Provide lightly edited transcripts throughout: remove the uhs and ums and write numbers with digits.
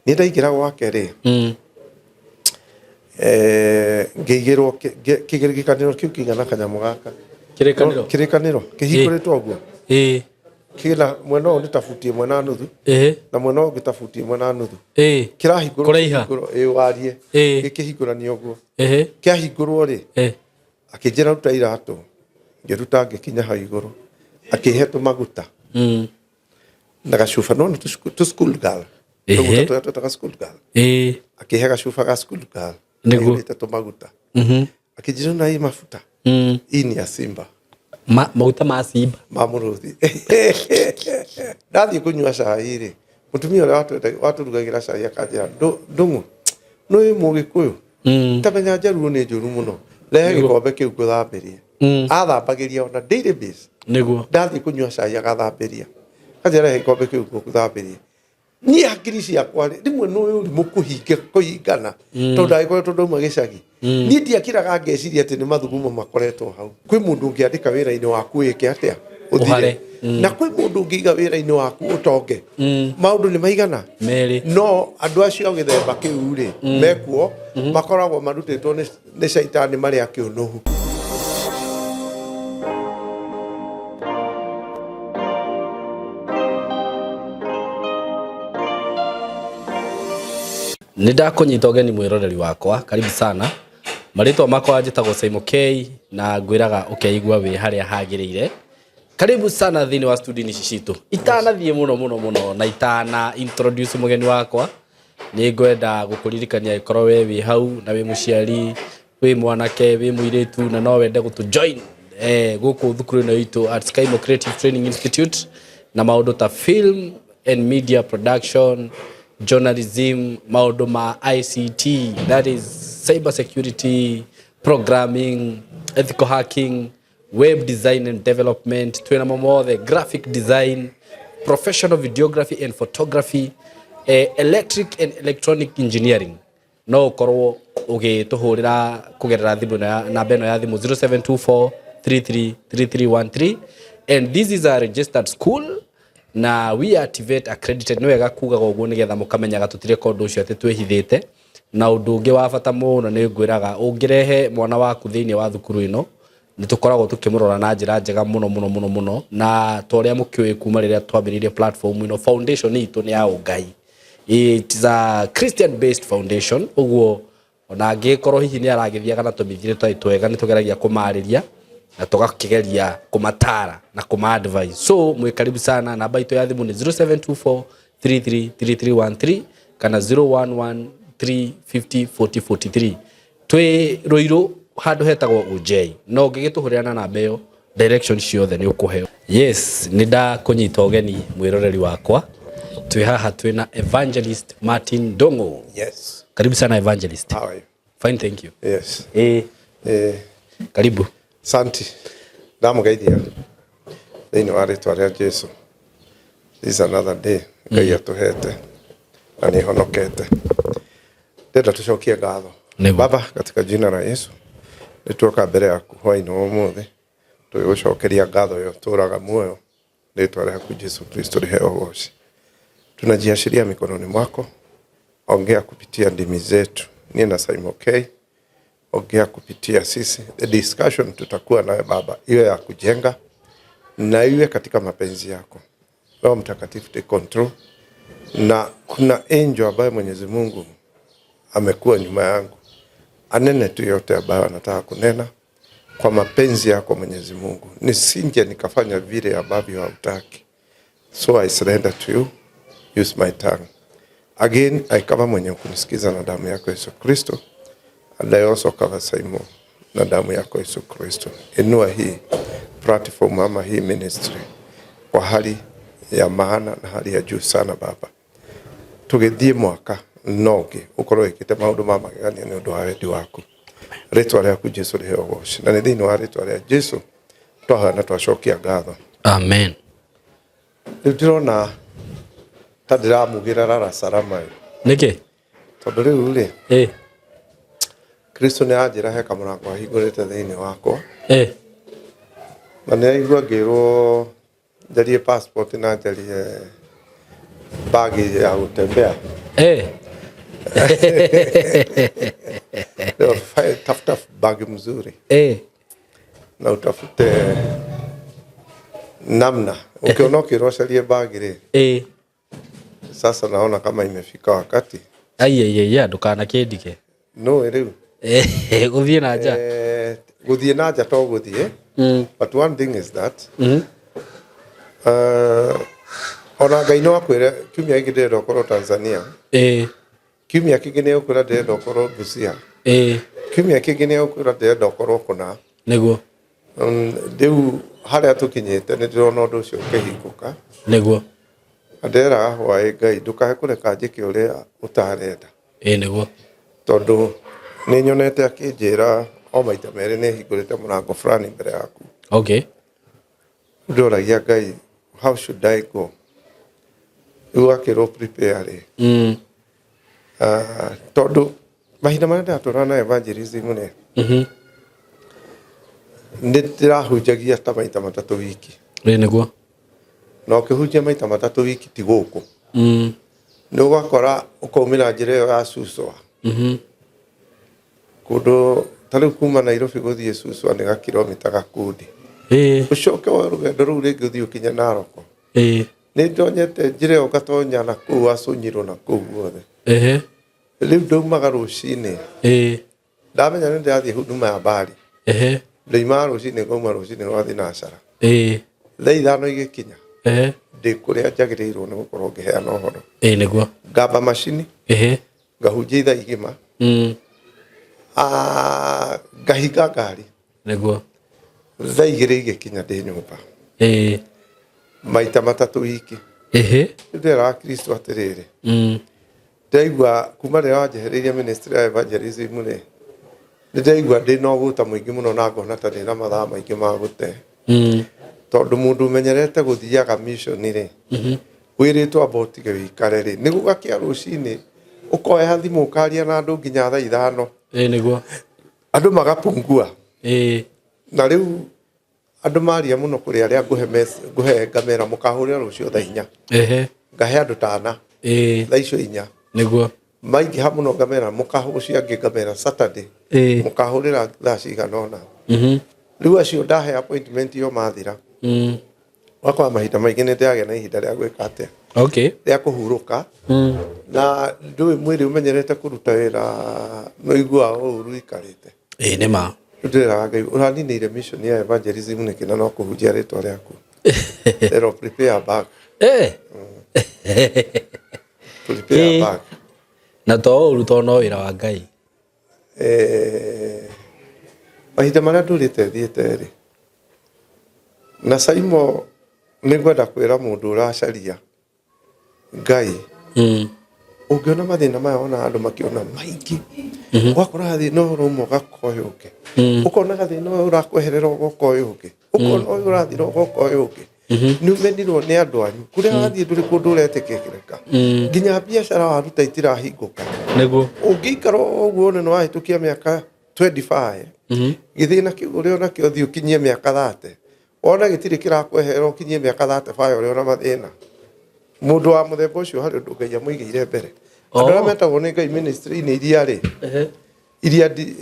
Niĩ ndaingĩra gwake rĩ, ngĩigĩrwo kĩrĩkanĩro kĩu kĩigana kanyamũ gaka. Kĩrĩkanĩro? Kĩrĩkanĩro kĩhingũrĩtwo ũguo. Kĩna mwena ũyũ nĩ ta buti ĩmwe na nuthu na mwena ũyũ ũngĩ ta buti ĩmwe na nuthu. Kĩrahingũrwo. Kũraiha? Kĩhingũrwo, ĩĩ, wariĩ. Gĩkĩhingũranio ũguo. Kĩahingũrwo rĩ, akĩnjĩra ruta iratũ, ngĩruta, ngĩkinya hau igũrũ, akĩhe tũmaguta na gacuba, no nĩ tũ school girl. Tũmaguta tũrĩa twĩtaga school girl. Akĩhe gacuba ga school girl kaiyũrĩte tũmaguta. Akĩnjĩra na hii mafuta, hii ni ya simba. Maguta ma simba. Ma mũrũthi. Ndathiĩ kũnyua cai rĩ, mũtumia ũrĩa watũrugagĩra cai akanjĩra, "Ndũng'ũ, nĩ wĩ mũgĩkũyũ? Tamenya njaruo nĩ njũru mũno, rehe gĩkombe kĩu ngũthambĩrie." Athambagĩria ona daily base. Ndathiĩ kũnyua cai agathambĩria, akanjĩra rehe gĩkombe kĩu ngũthambĩrie. Niĩ hakiri ciakwa rĩ, rĩmwe nĩ ũyũ ũrimũ kũhingana, tondũ ndagĩkoretwo ndauma gĩcagi. Niĩ ndiakĩraga ngeciria atĩ nĩ mathugumo makoretwo hau. Kwĩ mũndũ ũngĩandĩka wĩra-inĩ waku wĩke atĩa, ũthire. Ũhare. Na kwĩ mũndũ ũngĩiga wĩra-inĩ waku ũtonge. Maũndũ nĩ maigana? Merĩ. No andũ acio a gĩthemba kĩu rĩ, mekuo, makoragwo marutĩtwo nĩ caitani marĩ akĩũnũhu. Nĩ ndakũnyita ũgeni mwĩroreri wakwa, karibu sana. Marĩtwa makwa njĩtagwo Simon K na ngwĩraga ũkeigua wĩ harĩa hagĩrĩire. Karibu sana thĩinĩ wa studio ici citũ. Itanathiĩ mũno mũno mũno na itana introduce mũgeni wakwa, nĩ ngwenda gũkũririkania angĩkorwo we wĩ hau na wĩ mũciari, wĩ mwanake, wĩ mũirĩtu na no wende gũtũ join gũkũ thukuru ĩno itũ at Skymo Creative Training Institute na maũndũ ta film and media production, journalism, maũndũ ma ICT, that is cyber security, programming, ethical hacking, web design and development, twĩna mo mothe, graphic design, professional videography and photography, electric and electronic engineering. No ũkorwo ũgĩtũhũrĩra kũgerera thimũ ĩno ya namba ĩno ya thimũ 0724333313, and this is a registered school na we are TVET accredited. Nĩ wega kugaga ũguo nĩgetha mũkamenyaga tũtireka ũndũ ũcio atĩ twĩhithĩte. Na ũndũ ũngĩ wa bata mũno nĩ ngwĩraga, ũngĩrehe mwana waku thĩinĩ wa thukuru ĩno, nĩ tũkoragwo tũkĩmũrora na njĩra njega mũno mũno mũno mũno, na ta ũrĩa mũkĩũĩ kuma rĩrĩa twambĩrĩirie platform ĩno, foundation itũ nĩ ya ũngai. It is a Christian based foundation. Ũguo ona angĩkorwo hihi nĩ aragĩthiaga na tũmĩthiĩre tũtarĩ twega, nĩ tũgeragia kũmarĩria na tũgakĩgeria kũmatara na kũma advise. So mwĩ karibu sana. Namba itũ ya thimũ nĩ 0724 333313 kana 011 350 40 43. Twĩ Rũirũ handũ hetagwo Ujei, no ũngĩgĩtũhũrĩra na namba ĩyo, direction ciothe nĩ ũkũheo. Yes, nĩ ndakũnyita ũgeni mwĩroreri wakwa. Twĩ haha twĩ na Evangelist Martin Ndung'u. Yes. Karibu sana, Evangelist. How are you? Fine, thank you. Yes. Karibu. Santi. Ndamũgeithia thĩinĩ wa rĩtwa rĩa Jesu. This is another day Ngai atũhete na nĩ honokete. Ndĩrenda tũcokie ngatho. Baba, katika jina la Yesu, nĩ tuoka mbere yaku hwaĩ-inĩ wa ũmũthĩ tũgĩgũcokeria ngatho ĩyo tũraga muoyo. Rĩtwa rĩaku Jesu Kristo rĩheo ũgoci. Tunajiachilia mikononi mwako, ongea kupitia ndimi zetu, niĩ na Simon K, ongea kupitia sisi. The discussion tutakuwa nawe Baba iwe ya kujenga na iwe katika mapenzi yako. Roho Mtakatifu, take control. Na kuna angel ambaye Mwenyezi Mungu amekuwa nyuma yangu, anene tu yote ambayo anataka kunena kwa mapenzi yako Mwenyezi Mungu, nisinje nikafanya vile ambavyo hautaki. So I surrender to you, use my tongue. Again, I cover mwenye kunisikiza na damu yako Yesu Kristo, and I also cover Simon na damu yako Yesu Kristo. Inua hii platform ama hii ministry kwa hali ya maana na hali ya juu sana Baba. Tũgĩthiĩ mwaka no ũngĩ ũkorwo wĩkĩte maũndũ ma magegania nĩ ũndũ wa wendi waku. Rĩtwa rĩaku Jesu rĩheo ũgoci, na nĩ thĩinĩ wa rĩtwa rĩa Jesu twahoya na twacokia ngatho. Amen. Rĩu ndĩrona ta ndĩramugĩra rara salama ĩ. Nĩkĩ? Tondũ rĩu rĩ, Kristo nĩ aranjĩra he kamũrango ahingũrĩte thĩinĩ wakwa. Na nĩ aigua ngĩrwo njarie passport na njarie bagi ya gũtembea. Eh. Leo tafuta bagi mzuri Eh. Na utafute namna ukiona ukirwo carie bagi rĩ. Eh. Sasa naona kama imefika wakati. Aiaiaia, ndũkanakĩndige. No rĩu. Eh, gũthiĩ na nja. Eh, gũthiĩ na nja to gũthiĩ, but one thing is that ona Ngai no akwĩre kiumia gĩkĩ ndĩrenda ũkorwo Tanzania, kiumia kĩngĩ nĩ egũkwĩra ndĩrenda ũkorwo Busia, kiumia kĩngĩ nĩ egũkwĩra ndĩrenda ũkorwo kũna. Nĩguo. Rĩu harĩa tũkinyĩte nĩ ndĩrona ũndũ ũcio ũkĩhingũka. Na ndĩreraga hwaĩ, Ngai, ndũkae kũreka njĩke ũrĩa ũtarenda. Ĩĩ nĩguo. Tondũ nĩ nyonete akĩnjĩra o maita merĩ nĩ hingũrĩte mũrango fulani mbere yaku. Ndoragia Ngai, how should I go? Rĩu akĩrwo prepare rĩ. Ah, tondũ mahinda marĩa ndĩratũra na evangelism rĩ, nĩ ndĩrahunjagia ta maita 3 wiki. Ĩĩ nĩguo. Na ũkĩhunjia maita 3 wiki ti gũkũ, nĩ ũgakora ũkaumĩra njĩra ĩyo ya Suswa. Kũndũ ta rĩu kuma Nairobi gũthiĩ Suswa nĩ gakiromita gakundi. Ũcoke woe rũgendo rũu rĩngĩ ũthiĩ ũkinye Narok. Nĩ ndonyete njĩra ĩyo ngatonya na kũu Wacũnyirwo na kũu guothe. Rĩu ndaumaga rũcinĩ. Ndamenya nĩ ndĩrathiĩ huduma ya mbari. Ndoimaga rũcinĩ ngauma rũcinĩ rwa thinacara. Thaa 5 igĩkinya. Ndĩ kũrĩa njagĩrĩirwo nĩ gũkorwo ngĩheana ũhoro. Ĩĩ nĩguo. Ngamba macini. Ngahunjia ithaa igima. Ah, ngahinga ngari. Nĩguo. Thaa 2 igĩkinya ndĩ nyũmba. Maita 3 wiki. Rĩu ndĩreraga Kristo atĩrĩrĩ. Ndaigua kuma rĩrĩa wanjehereirie ministry ya evangelism rĩ, nĩ ndaigua ndĩ na ũgũta mũingĩ mũno na ngona ta ndĩ na mathaa maingĩ ma gũte. Tondũ mũndũ ũmenyerete gũthiaga mission rĩ, wĩrĩtwo amba ũtige wĩikare rĩ, nĩ gũgakĩa rũcinĩ ũkoya thimũ ũkaria na andũ nginya thaa 5. Ĩĩ nĩguo. Andũ magapungua. Na rĩu andũ maria mũno kũrĩ arĩa ngũhe ngamera mũkahũrĩra rũciũ thaa 4. Ngahe andũ ta 4. Thaa icio 4. Nĩguo. Maingĩha mũno ngamera mũkahũcia angĩ ngamera Saturday. Mũkahũrĩra thaa cigana ũna. Rĩu acio ndahe appointment yo mathira. Wakwa mahinda maingĩ nĩ ndĩragĩa na ihinda rĩa gwĩka atĩa? Rĩa kũhurũka. Na ndũĩ mwĩrĩ ũmenyerete kũruta wĩra nĩ ũiguaga ũru ũikarĩte. Ĩĩ nĩ ma. Rĩu ndĩreraga Ngai ũraninĩire mission ya evangelism nĩkĩ na no kũhunjia rĩtwa rĩaku. Ero prepare bag. Prepare bag. Na to ũru to no wĩra wa Ngai. Mahinda marĩa ndũrĩte thiĩte rĩ, na Saimo nĩ ngwenda kwĩra mũndũ ũracaria Ngai, ũngĩona mathĩna maya wona andũ makĩona maingĩ, ũgakora gathĩna ũyũ ũrauma ũgaka ũyũ ũngĩ, ũkona gathĩna ũyũ ũrakweherera ũgoka ũyũ ũngĩ, ũkona ũyũ ũrathira ũgoka ũyũ ũngĩ. Nĩ ũmenirwo nĩ andũ anyu kũrĩa wathiĩ ndũrĩ kũndũ ũretĩkĩrĩka, nginya biacara waruta itirahingũka. Nĩguo. Ũngĩikara ũguo wone nĩ wahĩtũkia mĩaka 25, gĩthĩna kĩu ũrĩ onakĩo thiĩ ũkinyie mĩaka 30, wona gĩtirĩ kĩrakweherera ũkinyie mĩaka 35 ũrĩ ona mathĩna. Mũndũ wa mũthemba ũcio harĩ ũndũ Ngai amũigĩire mbere. Andũ arĩa metagwo nĩ Ngai ministry-inĩ iria rĩ,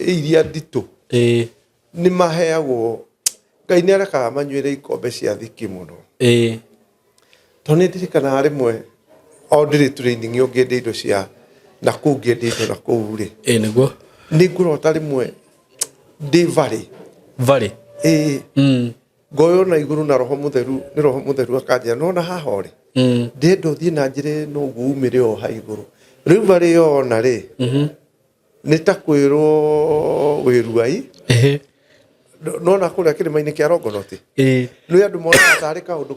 iria nditũ, nĩ maheagwo, Ngai nĩ arekaga manyuĩre ikombe cia thiki mũno. Tondũ nĩ ndirikanaga rĩmwe o ndĩrĩ training ũngĩendia indo cia na kũu ngĩendia indo na kũu rĩ. Ĩĩ nĩguo. Nĩ ngũrota rĩmwe ndĩ valley. Valley? Ĩĩ. Ngoywo na igũrũ na Roho Mũtheru, nĩ Roho Mũtheru akanjĩra, nĩwona haha ũrĩ? Ndĩrenda ũthiĩ na njĩra ĩno ũguo umĩre o ha igũrũ. Rĩu valley ĩyo ona rĩ, nĩ ta kwĩrwo wĩruai. Nona kũrĩa kĩrĩma-inĩ kĩa Longonot? Nĩ andũ monaga tarĩ kaũndũ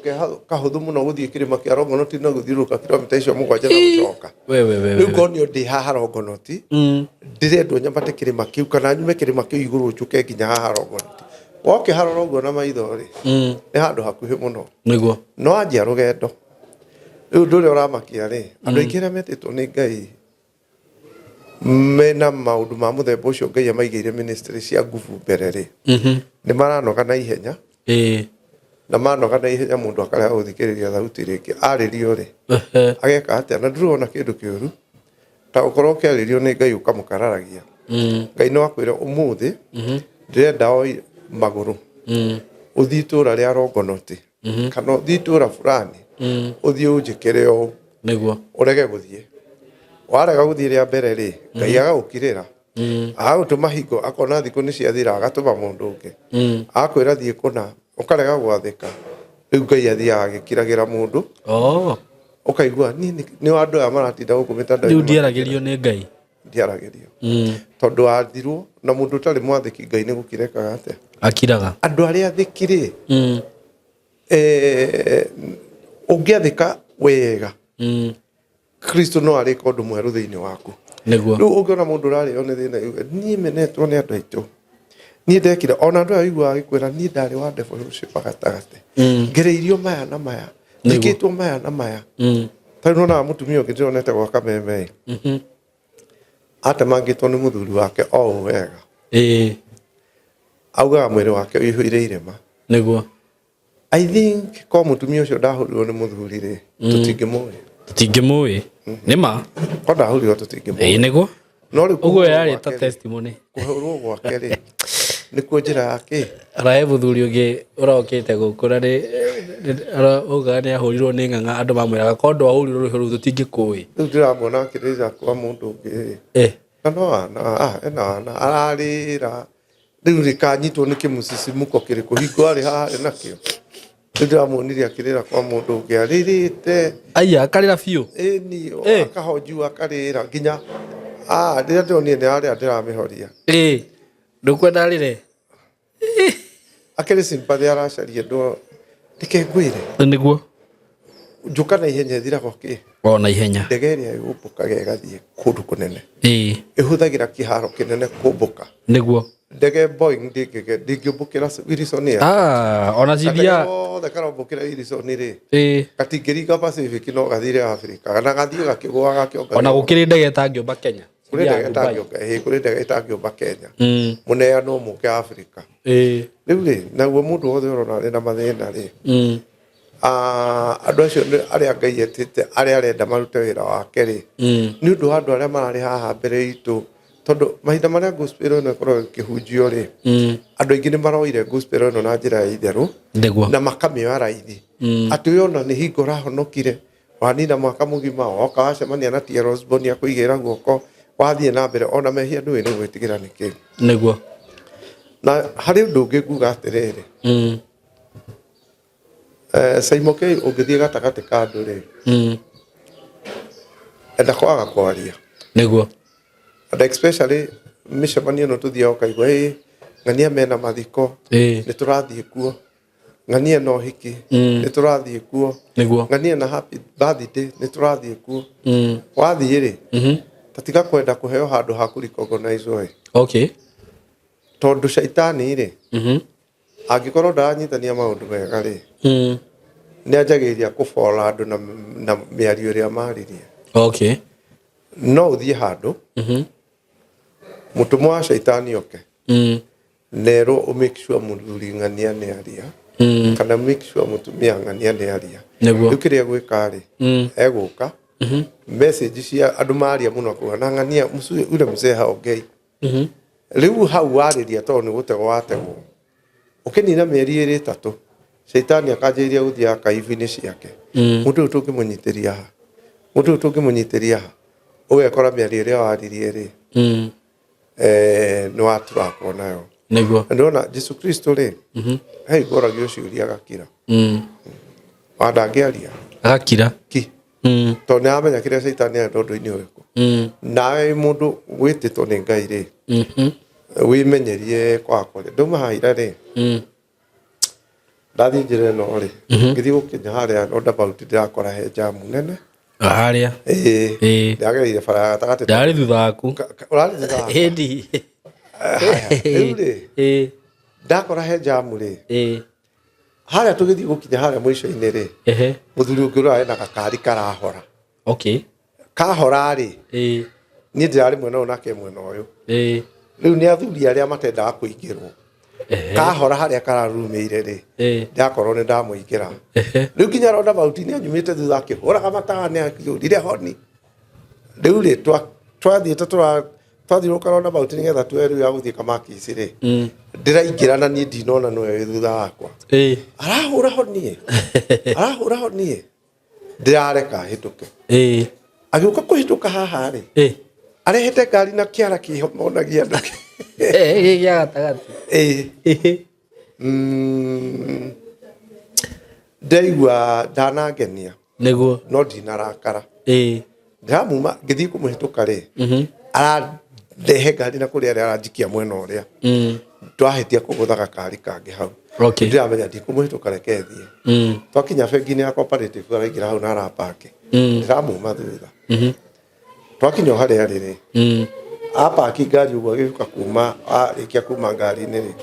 kahũthũ mũno gũthiĩ kĩrĩma kĩa Longonot na gũthiũrũrũka kilomita icio 7 na gũcoka. We, Rĩu ngonio ndĩ haha Longonot, ndĩrendwo nyambate kĩrĩma kĩu kana nyume kĩrĩma kĩu igũrũ njũke nginya haha Longonot. Wakĩharora ũguo na maitho rĩ, nĩ handũ hakuhĩ mũno. Nĩguo. No anjia rũgendo. Rĩu ũndũ ũrĩa ũramakia rĩ, andũ aingĩ arĩa metĩtwo nĩ Ngai mena maũndũ ma mũthemba ũcio Ngai amaigĩire ministry cia nguvu mbere rĩ, nĩ maranoga na ihenya. Na manoga na ihenya mũndũ akarega gũthikĩrĩria thauti rĩngĩ. Arĩrio rĩ, ageka atĩa? Na ndũrona kĩndũ kĩũru. Ta ũkorwo ũkĩarĩrio nĩ Ngai ũkamũkararagia. Ngai no akwĩre ũmũthĩ ndĩrenda oi magũrũ ũthiĩ itũũra rĩa Rongonoti kana ũthiĩ itũũra fulani ũthiĩ ũnjĩkĩre ũũ. Nĩguo. Ũrege gũthiĩ. Warega gũthiĩ rĩa mbere rĩ, Ngai agagũkirĩra, agagũtũma hingo akona thikũ nĩ ciathira, agatũma mũndũ ũngĩ, akwĩra thiĩ kũna, ũkarega gwathĩka. Rĩu Ngai athiaga agĩkiragĩra mũndũ. Oh. Ũkaigua niĩ nĩ andũ aya maratinda gũkũ Rĩu mĩtandao-inĩ. Ndiaragĩrio nĩ Ngai. Ndiaragĩrio tondũ wathirwo na mũndũ ũtarĩ mwathĩki, Ngai nĩ gũkirekaga atĩa? Akiraga. Andũ arĩa athĩki rĩ, ũngĩathĩka wega, Kristo no arĩka ũndũ mwerũ thĩinĩ waku. Nĩguo. Rĩu ũngĩona mũndũ ũrarĩo nĩ thĩna, yuge niĩ menetwo nĩ andũ aitũ, niĩ ndekire ona andũ aya ũiguaga agĩkwĩra niĩ ndarĩ wa devil worship gatagatĩ, ngereirio maya na maya, njĩkĩtwo maya na maya. Ta rĩu nĩwonaga mũtumia ũngĩ ndĩronete gwa Kameme, atemangĩtwo nĩ mũthuri wake o ũũ wega, augaga mwĩrĩ wake ũihũire irema. Nĩguo. I think ko mũtumia ũcio ndahũrirwo nĩ mũthuri rĩ, tũtingĩmũĩ. Tũtingĩmũĩ nĩ ma. Ko ndahũrirwo tũtingĩmũĩ. Ĩĩ, nĩguo. No rĩu ũguo kũhũrwo yarĩ ta gwake rĩ, testimony. Kũhũrwo gwake rĩ, nĩkuo njĩra ya kĩ. Arahe mũthuri ũngĩ ũrokĩte gũkũ na nĩ augaga nĩ ahũrirwo nĩ ng'ang'a, andũ mamwĩraga ko ndwahũrirwo rũhiũ rũu tũtingĩkũĩ. Rĩu ndĩramuona akĩrĩra kwa mũndũ ũngĩ rĩ, na no wana, ena wana ararĩra. Rĩu rĩkanyitwo nĩ kĩmũcicimuko kĩrĩkũ hingo arĩ haha arĩ nakĩo? Rĩu ndĩramuonire akĩrĩra kwa mũndũ ũngĩ arĩrĩte. Aya akarĩra biũ. Ĩni, akahonjua akarĩra nginya rĩrĩa ndĩronire nĩ arĩa ndĩramĩhoria. Ĩĩ, ndũkwenda arĩre. Akĩrĩ sympathy aracaria ndũ reke ngwĩre. Nĩguo. Njũka na ihenya ĩthiraga kĩ? O na ihenya. Ndege ĩrĩa yũmbũkaga ĩgathiĩ kũndũ kũnene. Ĩĩ. Ĩhũthagĩra kĩharo kĩnene kũmbũka. Nĩguo. Ndege Boeing ndĩngĩũmbũkĩra Wilson Air. Ona Kandege cithia. gothe karombũkĩra Wilson rĩ. Ĩĩ. Gatingĩringa Pacific no gathire Africa. Na gathiĩ gakĩgũaga gakĩonga. Ona gũkĩrĩ ndege ĩtangĩũmba Kenya. Kũrĩ ndege ĩtangĩũmba, ĩĩ, kũrĩ ndege ĩtangĩũmba Kenya. Mũneanwo mũke Africa. Ĩĩ. Rĩu rĩ, naguo mũndũ wothe ũrona arĩ na mathĩna rĩ, andũ acio nĩ arĩa Ngai etĩte, arĩa arenda marute wĩra wake rĩ, nĩ ũndũ wa andũ arĩa mararĩ haha mbere itũ, tondũ mahinda marĩa gospel ĩno ĩkoragwo ĩkĩhunjio rĩ, andũ aingĩ nĩ maroire gospel ĩno na njĩra ya itherũ. Nĩguo. Na makamĩoya raithi. Atĩ ũyũ ona nĩ hingo ũrahonokire, wanina mwaka mũgima, woka wacemania na T.L. Osborn akũigĩra guoko, wathiĩ na mbere, ona mehia ndũĩ nĩ gwĩtigĩra nĩkĩ. Nĩguo. Na harĩ ũndũ ũngĩ nguga atĩrĩrĩ, Simon K ũngĩthiĩ gatagatĩ ka andũ rĩ, enda kwaga kwaria. Nĩguo. And especially mĩcemanio ĩno tũthiaga ũkaigua, ĩ ng'ania mena mathiko, nĩ tũrathiĩ kuo, ng'ania na ũhiki, nĩ tũrathiĩ kuo, Nĩguo. ng'ania na happy birthday, nĩ tũrathiĩ kuo. Wathiĩ rĩ, ta tiga kwenda kũheo handũ ha kũ-recognize ĩ. Okay. Tondũ caitani rĩ, angĩkorwo ndaranyitania maũndũ mega rĩ, nĩ anjagĩrĩria kũbora andũ na mĩario ĩrĩa maririe. Okay. No ũthiĩ handũ, mũtũmwo wa caitani oke, nerwo ũ make sure mũthuri ng'ania nĩ aria, kana make sure mũtumia ng'ania nĩ aria. Nĩguo. Rĩu kĩrĩa egwĩka rĩ, egũka message cia andũ maria mũno akauga na ng'ania ule mzee haongei. Rĩu hau warĩria tondũ nĩ gũtegwo wategwo, ũkĩnina mĩeri ĩrĩ ĩtatũ, caitani akanjĩrĩria gũthiĩ archive-inĩ ciake. Mũndũ ũyũ tũngĩmũnyitĩria ha, mũndũ ũyũ tũngĩmũnyitĩria ha, ũgekora mĩario ĩrĩa waririe rĩ, nĩ waturakwo nayo. Nĩguo. Na ndĩrona Jesu Kristo rĩ, he igoragio ciũria agakira. Wa ndangĩaria. Agakira. Ki. Tondũ nĩ aramenya kĩrĩa caitani arenda ũndũ-inĩ ũrĩkũ. Nawe wĩ mũndũ wĩtĩtwo nĩ Ngai rĩ, wĩmenyerie kwaga kwaria. Ndauma haha ira rĩ, ndathiĩ njĩra ĩno rĩ, ngĩthiĩ gũkinya harĩa roundabout ndĩrakora he jamu nene. Harĩa. Ĩĩ. Ĩĩ. Ndĩragereire bara ya gatagatĩ. Ndarĩ thutha waku. Ũrarĩ thutha wakwa? Ĩndi. Haya, rĩu rĩ, Ĩĩ. ndakora he jamu rĩ, Ĩĩ. harĩa tũgĩthiĩ gũkinya harĩa mũico-inĩ rĩ, mũthuri ũngĩ ũrĩa ena gakari karahora. Okay. Kahora rĩ, Ĩĩ. niĩ ndĩrarĩ mwena ũyũ nake mwena ũyũ. Ĩĩ. Rĩu nĩ athuri arĩa matendaga kũingĩrwo. Kahora harĩa kararumĩire rĩ, ndakorwo nĩ ndamũingĩra. Rĩu nginya roundabout nĩ anyumĩte thutha akĩhũraga matawa nĩ akĩũrire honi. Rĩu rĩ Twathiĩte twathiũrũrũka roundabout nĩgetha tuoe rĩu ya gũthiĩ Kamakisi rĩ, ndĩraingĩra na niĩ ndinona nĩwe wĩ thutha wakwa. Arahũra honiĩ, arahũra honiĩ, ndĩrareka hĩtũke. Agĩũka kũhĩtũka haha rĩ, arehete ngari na kĩara kĩhomonagia andũ. Gĩ gĩa gatagatĩ. Ĩĩ. Ndaigua ndanangenia. Nĩguo. No ndinarakara. Ndĩramuma ngĩthiĩ kũmũhĩtũka rĩ, arandehe ngari na kũrĩa arĩa aranjikia mwena ũrĩa. Twahĩtia kũgũtha gakari kangĩ hau. Ndĩramenya ndikũmũhĩtũka, reke thiĩ. Twakinya bengi-inĩ ya Cooperative araingĩra hau na arapaki. Ndĩramuma thutha. Twakinya o harĩa arĩ rĩ, apaki ngari ũguo agĩũka kuma arĩkia kuma ngari-inĩ rĩ,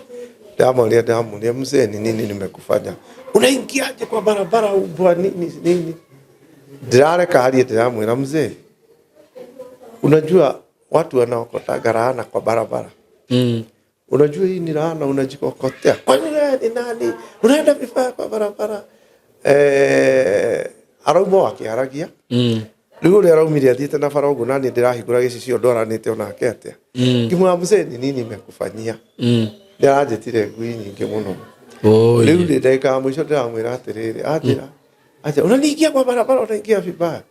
ndamũria, "Mzee, ni nini nimekufanya? Unaingiaje kwa barabara ubwa nini nini?" Ndĩrareka arie, ndĩramwĩra, "Mzee, unajua watu wanaokotanga laana kwa barabara? Unajua hii ni laana unajikokotea? Kwani wewe ni nani unaenda vibaya kwa barabara?" Arauma o akĩaragia. Rĩu ũrĩa araumire athiĩte na bara ũguo, naniĩ ndĩrahingũra gĩcicio ndwaranĩte onake atĩa. Ngĩmwĩra, "Mzee, ni nini nimekufanyia?" Nĩ aranjĩtire ngui nyingĩ mũno. Oi. Rĩu rĩ, ndagĩka ya mũico ndĩramwĩra atĩrĩrĩ, anjĩra anjĩra, "Unaniingia kwa barabara, unaingia vibaya."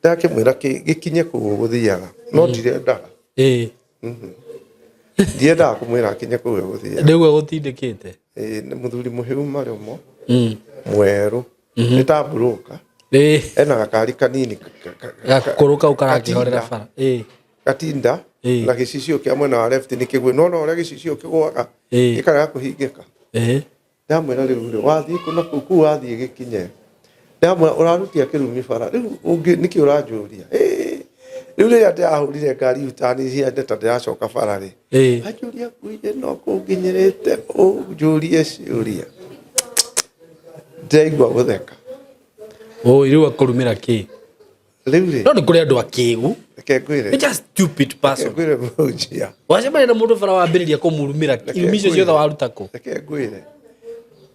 Ndakĩmwĩra gĩkinye kũu ũgũthiaga, no ndirendaga. Ndiendaga kũmwĩra akinye kũu egũthiaga. Nĩguo gũtindĩkĩte. Ĩĩ, nĩ mũthuri mũhĩu marũmo, mwerũ, nĩ ta mburũka. Ena gakari kanini Gakũrũ kau karakĩhorera gatinda. bara. Gatinda. Na gĩcicio kĩa mwena wa left nĩ kĩgwe, nona ũrĩa gĩcicio kĩgwaga, gĩkarega kũhingĩka. Ndamwĩra, "Rĩu rĩ, wathiĩ kũ na kũu kũu wathiĩ gĩkinye?" Ndamwĩra, "Ũrarutia kĩrumi bara rĩu ũngĩ nĩkĩ ũranjũria?" Rĩu rĩrĩa ndĩrahũrire ngari utani ciande ta ndĩracoka bara rĩ, anjũria ngui ĩno kũnginyĩrĩte ũnjũrie ciũria. Ndĩraigua gũtheka. Oi, rĩu akũrumĩra kĩ? Rĩu rĩ, No nĩ kũrĩ andũ akĩgu. Reke ngwĩre. Nĩ just stupid Reke person. ngwĩre, mũhunjia. Wacemania na mũndũ bara wambĩrĩria kũmũrumĩra irumi icio ciothe waruta kũ? Reke ngwĩre,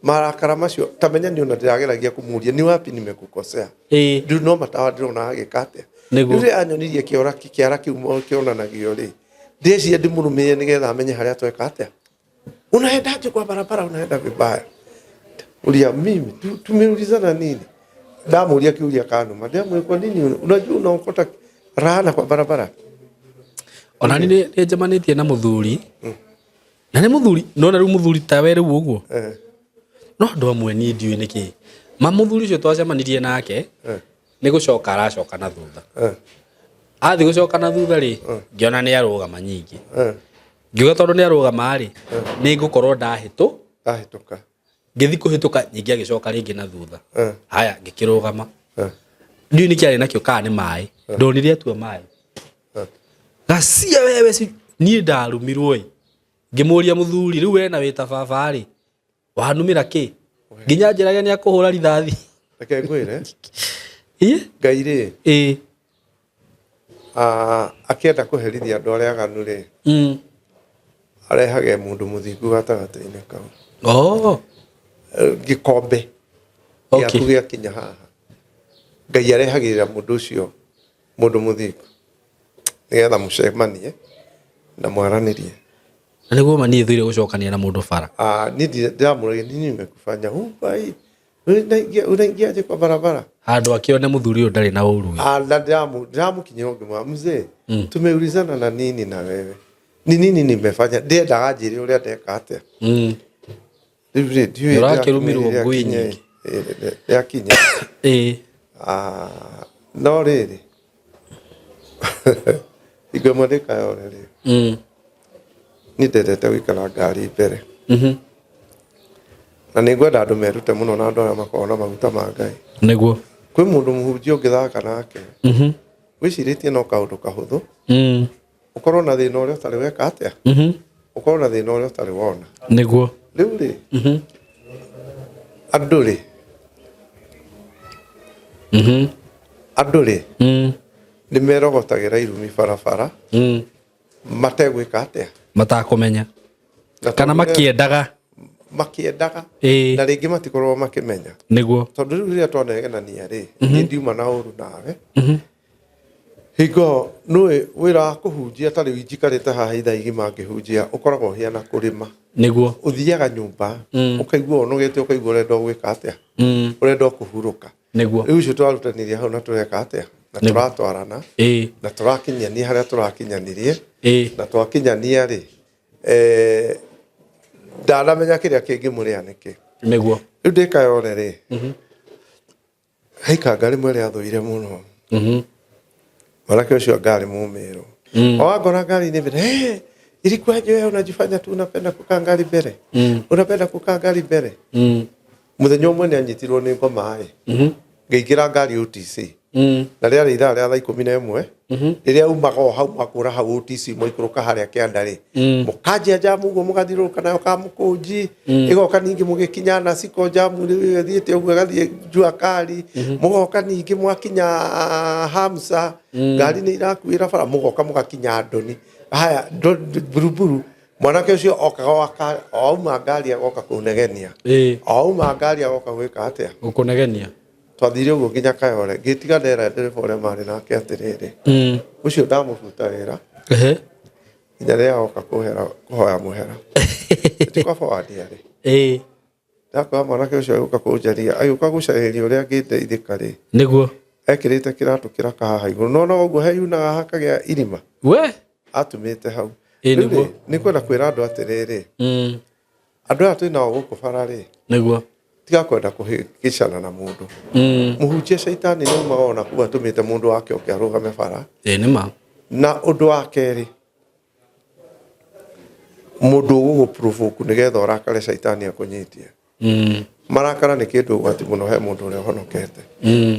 marakara macio, ta menya nĩ ona ndĩrageragia kũmũria, "Ni wapi nimekukosea?" Rĩu no matawa ndĩrona agĩka atĩa. Nĩguo. Rĩu rĩrĩa anyonirie kĩora kĩara kĩu kĩonanagio rĩ, ndĩciria ndĩmũrũmĩrĩre nĩgetha amenye harĩa tweka atĩa. "Unaendaje kwa barabara? Unaenda vibaya." Ulia mimi tumeulizana nini? Ndamuria kiuria kanuma, ndamwira, "Kwa nini unajua unaokota laana kwa barabara?" Ona ni nĩ njemanĩtie na mũthuri na nĩ mũthuri nona rĩu mũthuri tawe rĩu ũguo. No andũ amwe niĩ ndiũĩ nĩkĩ ma mũthuri ũcio twacemanirie nake nĩ gũcoka aracoka na thutha. Athiĩ gũcoka na thutha rĩ, ngĩona nĩ arũgama nyingĩ. Ngiuga tondũ nĩ arũgama rĩ, nĩ ngũkorwo ndahĩtũ. Ndahĩtũka. Ngĩthiĩ kũhĩtũka nyingĩ agĩcoka rĩngĩ na thutha. Haya, ngĩkĩrũgama. Ndiũĩ nĩkĩ arĩ nakĩo kana nĩ maĩ ndonire atua maĩ. Gacia wewe si niĩ ndarumirwo ĩ. Ngĩmũria, "Mũthuri, rĩu we na wĩta baba rĩ, wanumĩra kĩ?" Nginya njĩrage nĩ akũhũra rithathi. Reke ngwĩre. Ĩ. Ngai rĩ, akĩenda kũherithia andũ arĩa aganu rĩ, arehage mũndũ mũthingu gatagatĩ-inĩ kau. Oh. Gĩkombe gĩaku gĩakinya haha, Ngai arehagĩrĩra mũndũ ũcio mũndũ mũthingu nĩgetha mũcemanie na mwaranĩrie. Na nĩguo ma niĩ thũire gũcokania na mũndũ bara. Ah, niĩ ndiramũragia nini nimekufanya hubai, unaingiaje kwa barabara? Handũ akĩone mũthuri ũyũ ndarĩ na ũru. Ah, na ndiramũkinyĩra ngĩmwĩra, "Mzee, tumeulizana na nini na wewe? Ni nini nimefanya?" Ndiendaga njĩre ũrĩa ndeka atĩa. Rĩu rĩ, ndiũĩ. Nĩũrakĩrũmirwo ngũi nyingĩ. Rĩakinya. Ah, no rĩrĩ, hingo ĩmwe ndĩ Kayole rĩ, niĩ ndendete gũikara ngari mbere. Na nĩ ngwenda andũ merute mũno na andũ arĩa makoragwo na maguta ma Ngai. Nĩguo. Kwĩ mũndũ mũhunjia ũngĩthaka nake, wĩcirĩtie no kaũndũ kahũthũ, ũkorwo na thĩna ũrĩa ũtarĩ weka atĩa, ũkorwo na thĩna ũrĩa ũtarĩ wona. Nĩguo. Rĩu rĩ, andũ rĩ, andũ rĩ, nĩ merogotagĩra irumi barabara mategwĩka atĩa? Matakũmenya. Na kana tondũ makĩendaga. Makĩendaga. Na rĩngĩ matikorwo makĩmenya. Nĩguo. Tondũ rĩu rĩrĩa twanegenania rĩ, niĩ ndiuma na ũru nawe. Hingo nũĩ wĩra wa kũhunjia ta rĩu njikarĩte haha ithaa igima ngĩhunjia ũkoragwo ũhiana kũrĩma. Nĩguo. Ũthiaga nyũmba ũkaigua ũnogete, ũkaigua ũrenda o gwĩka atĩa, ũrenda o kũhurũka. Nĩguo. Rĩu ũcio tũrarutanirie hau na tũreka atĩa na tũratwarana na tũrakinyania harĩa tũrakinyanirie na twakinyania rĩ, ndanamenya kĩrĩa kĩngĩmũrĩa nĩkĩ. Nĩguo. Rĩu ndĩ Kayole rĩ, he ikanga rĩmwe rĩathũire mũno. Mwanake ũcio anga arĩ Mũmĩrũ. O angora ngari-inĩ mbere, "Hey, ilikuwaje wewe unajifanya tu unapenda kukaa ngari mbere? Unapenda kukaa ngari mbere?" Mũthenya ũmwe nĩ anyitirwo nĩ ngoma ĩ. Ngĩingĩra ngari OTC. Na rĩarĩ ithaa rĩa thaa 11 rĩrĩa umaga o hau mwakũra hau OTC mwaikũrũka harĩa kĩanda rĩ, mũkanjia njamu ũguo mũgathiũrũrũka nayo Kamũkũnji, ĩgoka ningĩ mũgĩkinya Nasiko njamu rĩu ĩthiĩte ũguo ĩgathiĩ Jua Kali, mũgoka ningĩ mwakinya Hamsa, ngari nĩ irakuĩra bara, mũgoka mũgakinya Ndoni. Haya, Buruburu, mwanake ũcio okaga o auma ngari agoka kũnegenia. O auma ngari agoka gwĩka atĩa? Gũkũnegenia. Twathire ũguo nginya Kayole, ngĩtiga ndera ndereba ũrĩa marĩ nake atĩrĩrĩ, ũcio ndamũbuta wĩra nginya rĩrĩa agoka kũhoya mũhera. Ti kwa forward arĩ. Ndakora mwanake ũcio agĩũka kũnjaria, agĩũka gũcarĩria ũrĩa angĩndeithĩka rĩ. Nĩguo. Ekĩrĩte kĩratũ kĩraka haha igũrũ. No no ũguo heyunaga hakagĩa irima. We? Atumĩte hau. Ĩĩ, Rĩu rĩ, nĩguo. nĩ kwenda kwĩra andũ atĩrĩrĩ, andũ aya twĩ nao gũkũ bara rĩ, Nĩguo. tiga kwenda kũhĩngĩcana na mũndũ. Mũhunjia caitani nĩ umaga ona kuu atũmĩte mũndũ wake oke arũgame bara. Ĩĩ, nĩ ma. Na ũndũ wa kerĩ, mũndũ ũgũgũ provoke nĩgetha ũrakare caitani akũnyitie. Marakara nĩ kĩndũ ũgwati mũno he mũndũ ũrĩa ũhonokete.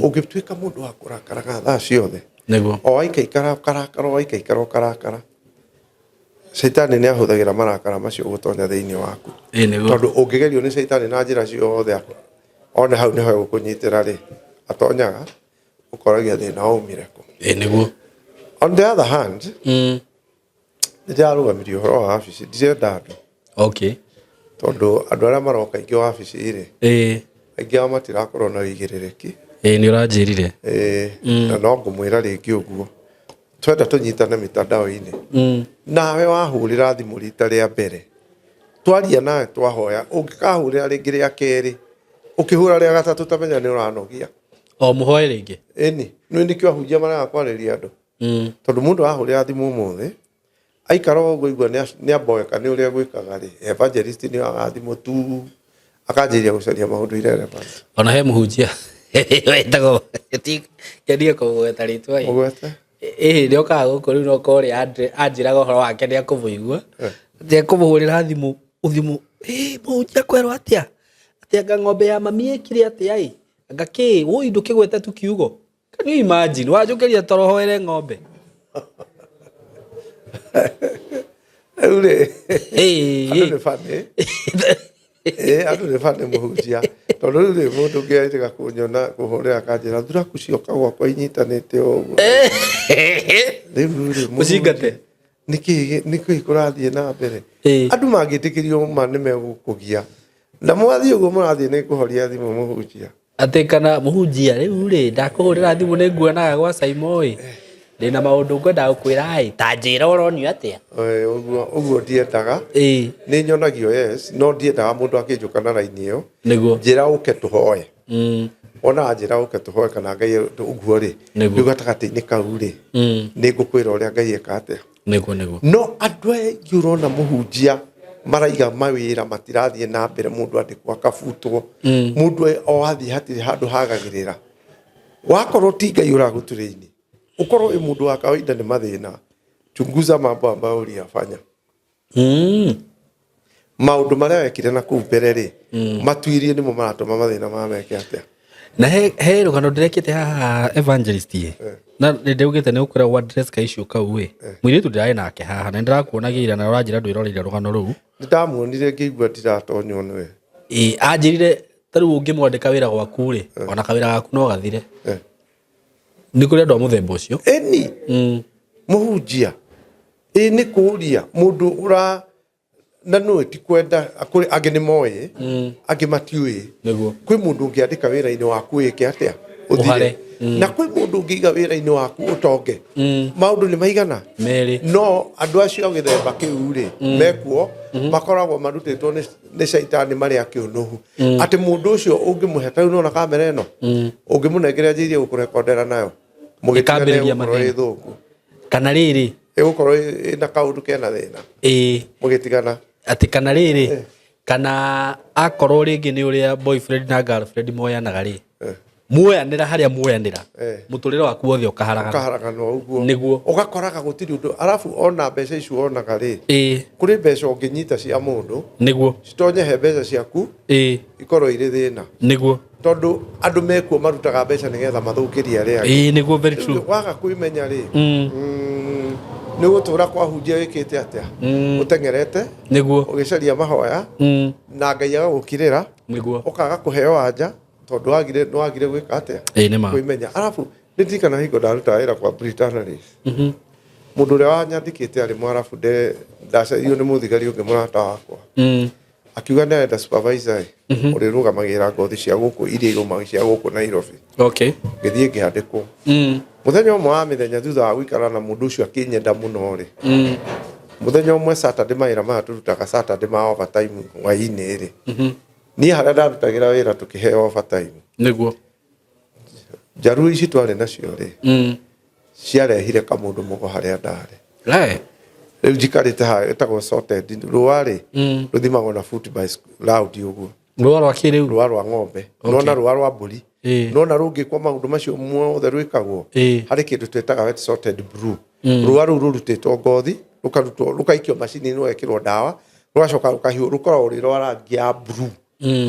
Ũngĩtuĩka mũndũ wa kũrakaraga thaa ciothe, Nĩguo. o waikaikara ũkarakara, o waikaikara ũkarakara, caitani nĩ ahũthagĩra marakara macio gũtonya thĩinĩ waku. Ĩĩ, nĩguo. Tondũ ũngĩgerio nĩ caitani na njĩra ciothe, one hau nĩho egũkũnyitĩra rĩ, atonyaga, ũkoragia thĩna waumire kũ. Ĩĩ, nĩguo. On the other hand, nĩ ndĩrarũgamirie ũhoro wa wabici, ndirenda andũ. Okay. Tondũ andũ arĩa maroka aingĩ wabici rĩ, aingĩ ao matirakorwo na ũigĩrĩrĩki. Ĩĩ, nĩ ũranjĩrire. Ĩĩ, na no ngũmwĩra rĩngĩ ũguo. Twenda tũnyitane mitandao-inĩ. Nawe wahũrĩra thimũ rita rĩa mbere, twaria nawe twahoya, ũngĩkahũrĩra rĩngĩ rĩa kerĩ, ũkĩhũra rĩa gatatũ tamenya nĩ ũranogia. O mũhoe rĩngĩ? Ĩni, nĩ nĩkĩo ahunjia marega kwarĩria andũ. Tondũ mũndũ ahũrĩra thimũ ũmũthĩ, aikara ũguo aigua nĩ amboeka nĩ ũrĩa gwĩkaga rĩ, evangelist nĩ oyaga thimũ tu, akanjĩrĩria gũcaria maũndũ irrelevant. Ona he mũhunjia wetagwo, kendia kũmũgweta rĩtwa ĩ. Mũgwete? Ĩhĩ, nĩ okaga gũkũ rĩu no korwo ũrĩa anjĩraga ũhoro wake nĩ akũmũigua. Atĩ ekũmũhũrĩra thimũ, thimũ, ĩ, mũhunjia kwerwo atĩa? Atĩ anga ng'ombe ya mami ĩkire atĩa ĩ? Anga kĩ, wũi ndũkĩgwete tu kiugo. Can you imagine? Wanjũkĩria toro hoere ng'ombe. Rĩu rĩ, andũ nĩ funny. Ĩĩ, andũ nĩ funny mũhunjia. Tondũ rĩu rĩ, mũndũ ũngĩ ahĩtĩka kũnyona kũhũrĩra akanjĩra, thuraku cioka gwakwa inyitanĩte o ũguo. Rĩu rĩ, mũhunjia, Ũcingate. nĩkĩĩ kũrathiĩ na mbere? Andũ mangĩtĩkĩrio ma nĩ megũkũgia. Na mwathiĩ ũguo mũrathiĩ nĩ ngũhoria thimũ mũhunjia. Atĩ kana mũhunjia rĩu rĩ, ndakũhũrĩra thimũ nĩ nguonaga gwa Saimo ĩ. Ndĩna maũndũ ngwendaga gũkwĩra ĩ, ta njĩra ũronio atĩa? Ũguo, ũguo ndiendaga. Nĩ nyonagio yes, no ndiendaga mũndũ akĩnjũka na raini ĩyo. Nĩguo. Njĩra ũke tũhoe. Wona njĩra ũke tũhoe kana Ngai ũguo rĩ, Nĩguo. rĩu gatagatĩ-inĩ kau rĩ, nĩ ngũkwĩra ũrĩa Ngai eka atĩa. Nĩguo, nĩguo. No andũ aya aingĩ ũrona mũhunjia maraiga mawĩra matirathiĩ na mbere, mũndũ andĩkwo akabutwo. Mũndũ o athiĩ hatirĩ handũ hagagĩrĩra. Wakorwo ti Ngai ũragũtũrĩini, ũkorwo wĩ mũndũ wa kawaida nĩ mathĩna. Chunguza mambo ambayo uliyafanya. Maũndũ marĩa wekire na kũu mbere rĩ, matuirie nĩmo maratũma mathĩna maya meke atĩa. Na he rũgano ndĩrekĩte haha evangelist ĩ. Na nĩ ndĩraugĩte nĩ ũkoragwo address ka issue kau ĩ. Mũirĩtu ndĩrarĩ nake haha na nĩ ndĩrakuonagia ira na ũranjĩra ndwĩroreire rũgano rũu. Nĩ ndamuonire ngĩigua ndiratonywo nĩwe. Ĩ, anjĩrire ta rĩu ũngĩmwandĩka wĩra gwaku rĩ, ona kawĩra gaku no gathire. Nĩ kũrĩ andũ a mũthemba ũcio. Ĩni. Mũhunjia. Ĩ nĩ kũũria mũndũ ũra na nũĩ ti kwenda, kũrĩ angĩ nĩ moĩ, angĩ matiũĩ. Nĩguo. Kwĩ mũndũ ũngĩandĩka wĩra-inĩ waku wĩke atĩa? Ũthire. Ũhare. Na kwĩ mũndũ ũngĩiga wĩra-inĩ waku ũtonge, maũndũ nĩ maigana? Merĩ. No andũ acio a gĩthemba kĩu rĩ, mekuo makoragwo marutĩtwo nĩ caitani marĩ akĩũnũhu, atĩ mũndũ ũcio ũngĩmũhe ta rĩu nona kamera ĩno, ũngĩmũnengera anjĩrĩrie gũkũrekondera nayo, mũgĩtigana, Ĩkambĩrĩria ĩgũkorwo mathĩna. ĩ thũku. Kana rĩrĩ. Ĩgũkorwo ĩna kaũndũ kena thĩna mũgĩtigana. Atĩ kana rĩrĩ, kana akorwo rĩngĩ nĩ ũrĩa boyfriend na girlfriend moyanaga rĩ, muoyanĩra harĩa muoyanĩra, mũtũrĩre waku wothe ũkaharagana. Ũkaharaganwo ũguo. Nĩguo. Ũgakoraga gũtirĩ ũndũ, arabu ona mbeca icio wonaga rĩ, kũrĩ mbeca ũngĩnyita cia mũndũ, citonye he mbeca ciaku, ikorwo irĩ thĩna, tondũ andũ mekuo marutaga mbeca nĩgetha mathũkĩrie arĩa angĩ. Ĩĩ, nĩguo, very true. Waga kwĩmenya rĩ, nĩ gũtũra kwahunjia wĩkĩte atĩa, ũteng'erete ũgĩcaria mahoya, na Ngai agagũkirĩra, ũkaga kũheo anja tondũ wagire nĩ wagire gwĩka atĩa? Ĩĩ, nĩ ma. Kwĩmenya. Arabu nĩ ndirikana hingo ndarutaga wĩra kwa Britannies, mũndũ ũrĩa wanyandĩkĩte arĩ mwarabu, ndacaririo nĩ mũthigari ũngĩ mũrata wakwa, akiuga nĩ arenda supervisor ĩ ũrĩrũgamagĩrĩra ngothi cia gũkũ iria irũmaga cia gũkũ Nairobi. Ngĩthiĩ ngĩandĩkwo. Mũthenya ũmwe wa mĩthenya, thutha wa gũikara na mũndũ ũcio akĩnyenda mũno rĩ, mũthenya ũmwe Saturday, mawĩra maya tũrutaga Saturday ma overtime hwaĩ-inĩ rĩ, niĩ harĩa ndarutagĩra wĩra tũkĩheo overtime. Njaruo ici twarĩ nacio rĩ, ciarehire kamũndũ mũgo harĩa ndarĩ. Le. Rĩu njikarĩte haha, ĩtagwo sorted rũa rĩ, rũthimagwo na foot by round ũguo. Rũa rwa kĩrĩu. Rũa rwa ng'ombe. Nona rũa rwa mbũri, nona rũngĩkwo maũndũ macio mothe rwĩkagwo. Harĩ kĩndũ twĩtaga wet sorted blue. Rũa rũu rũrutĩtwo ngothi, rũkarutwo, rũkaikio macini-inĩ, rũgekĩrwo ndawa, rũgacoka rũkahiũ, rũkoragwo rwĩ rwa rangi ya blue.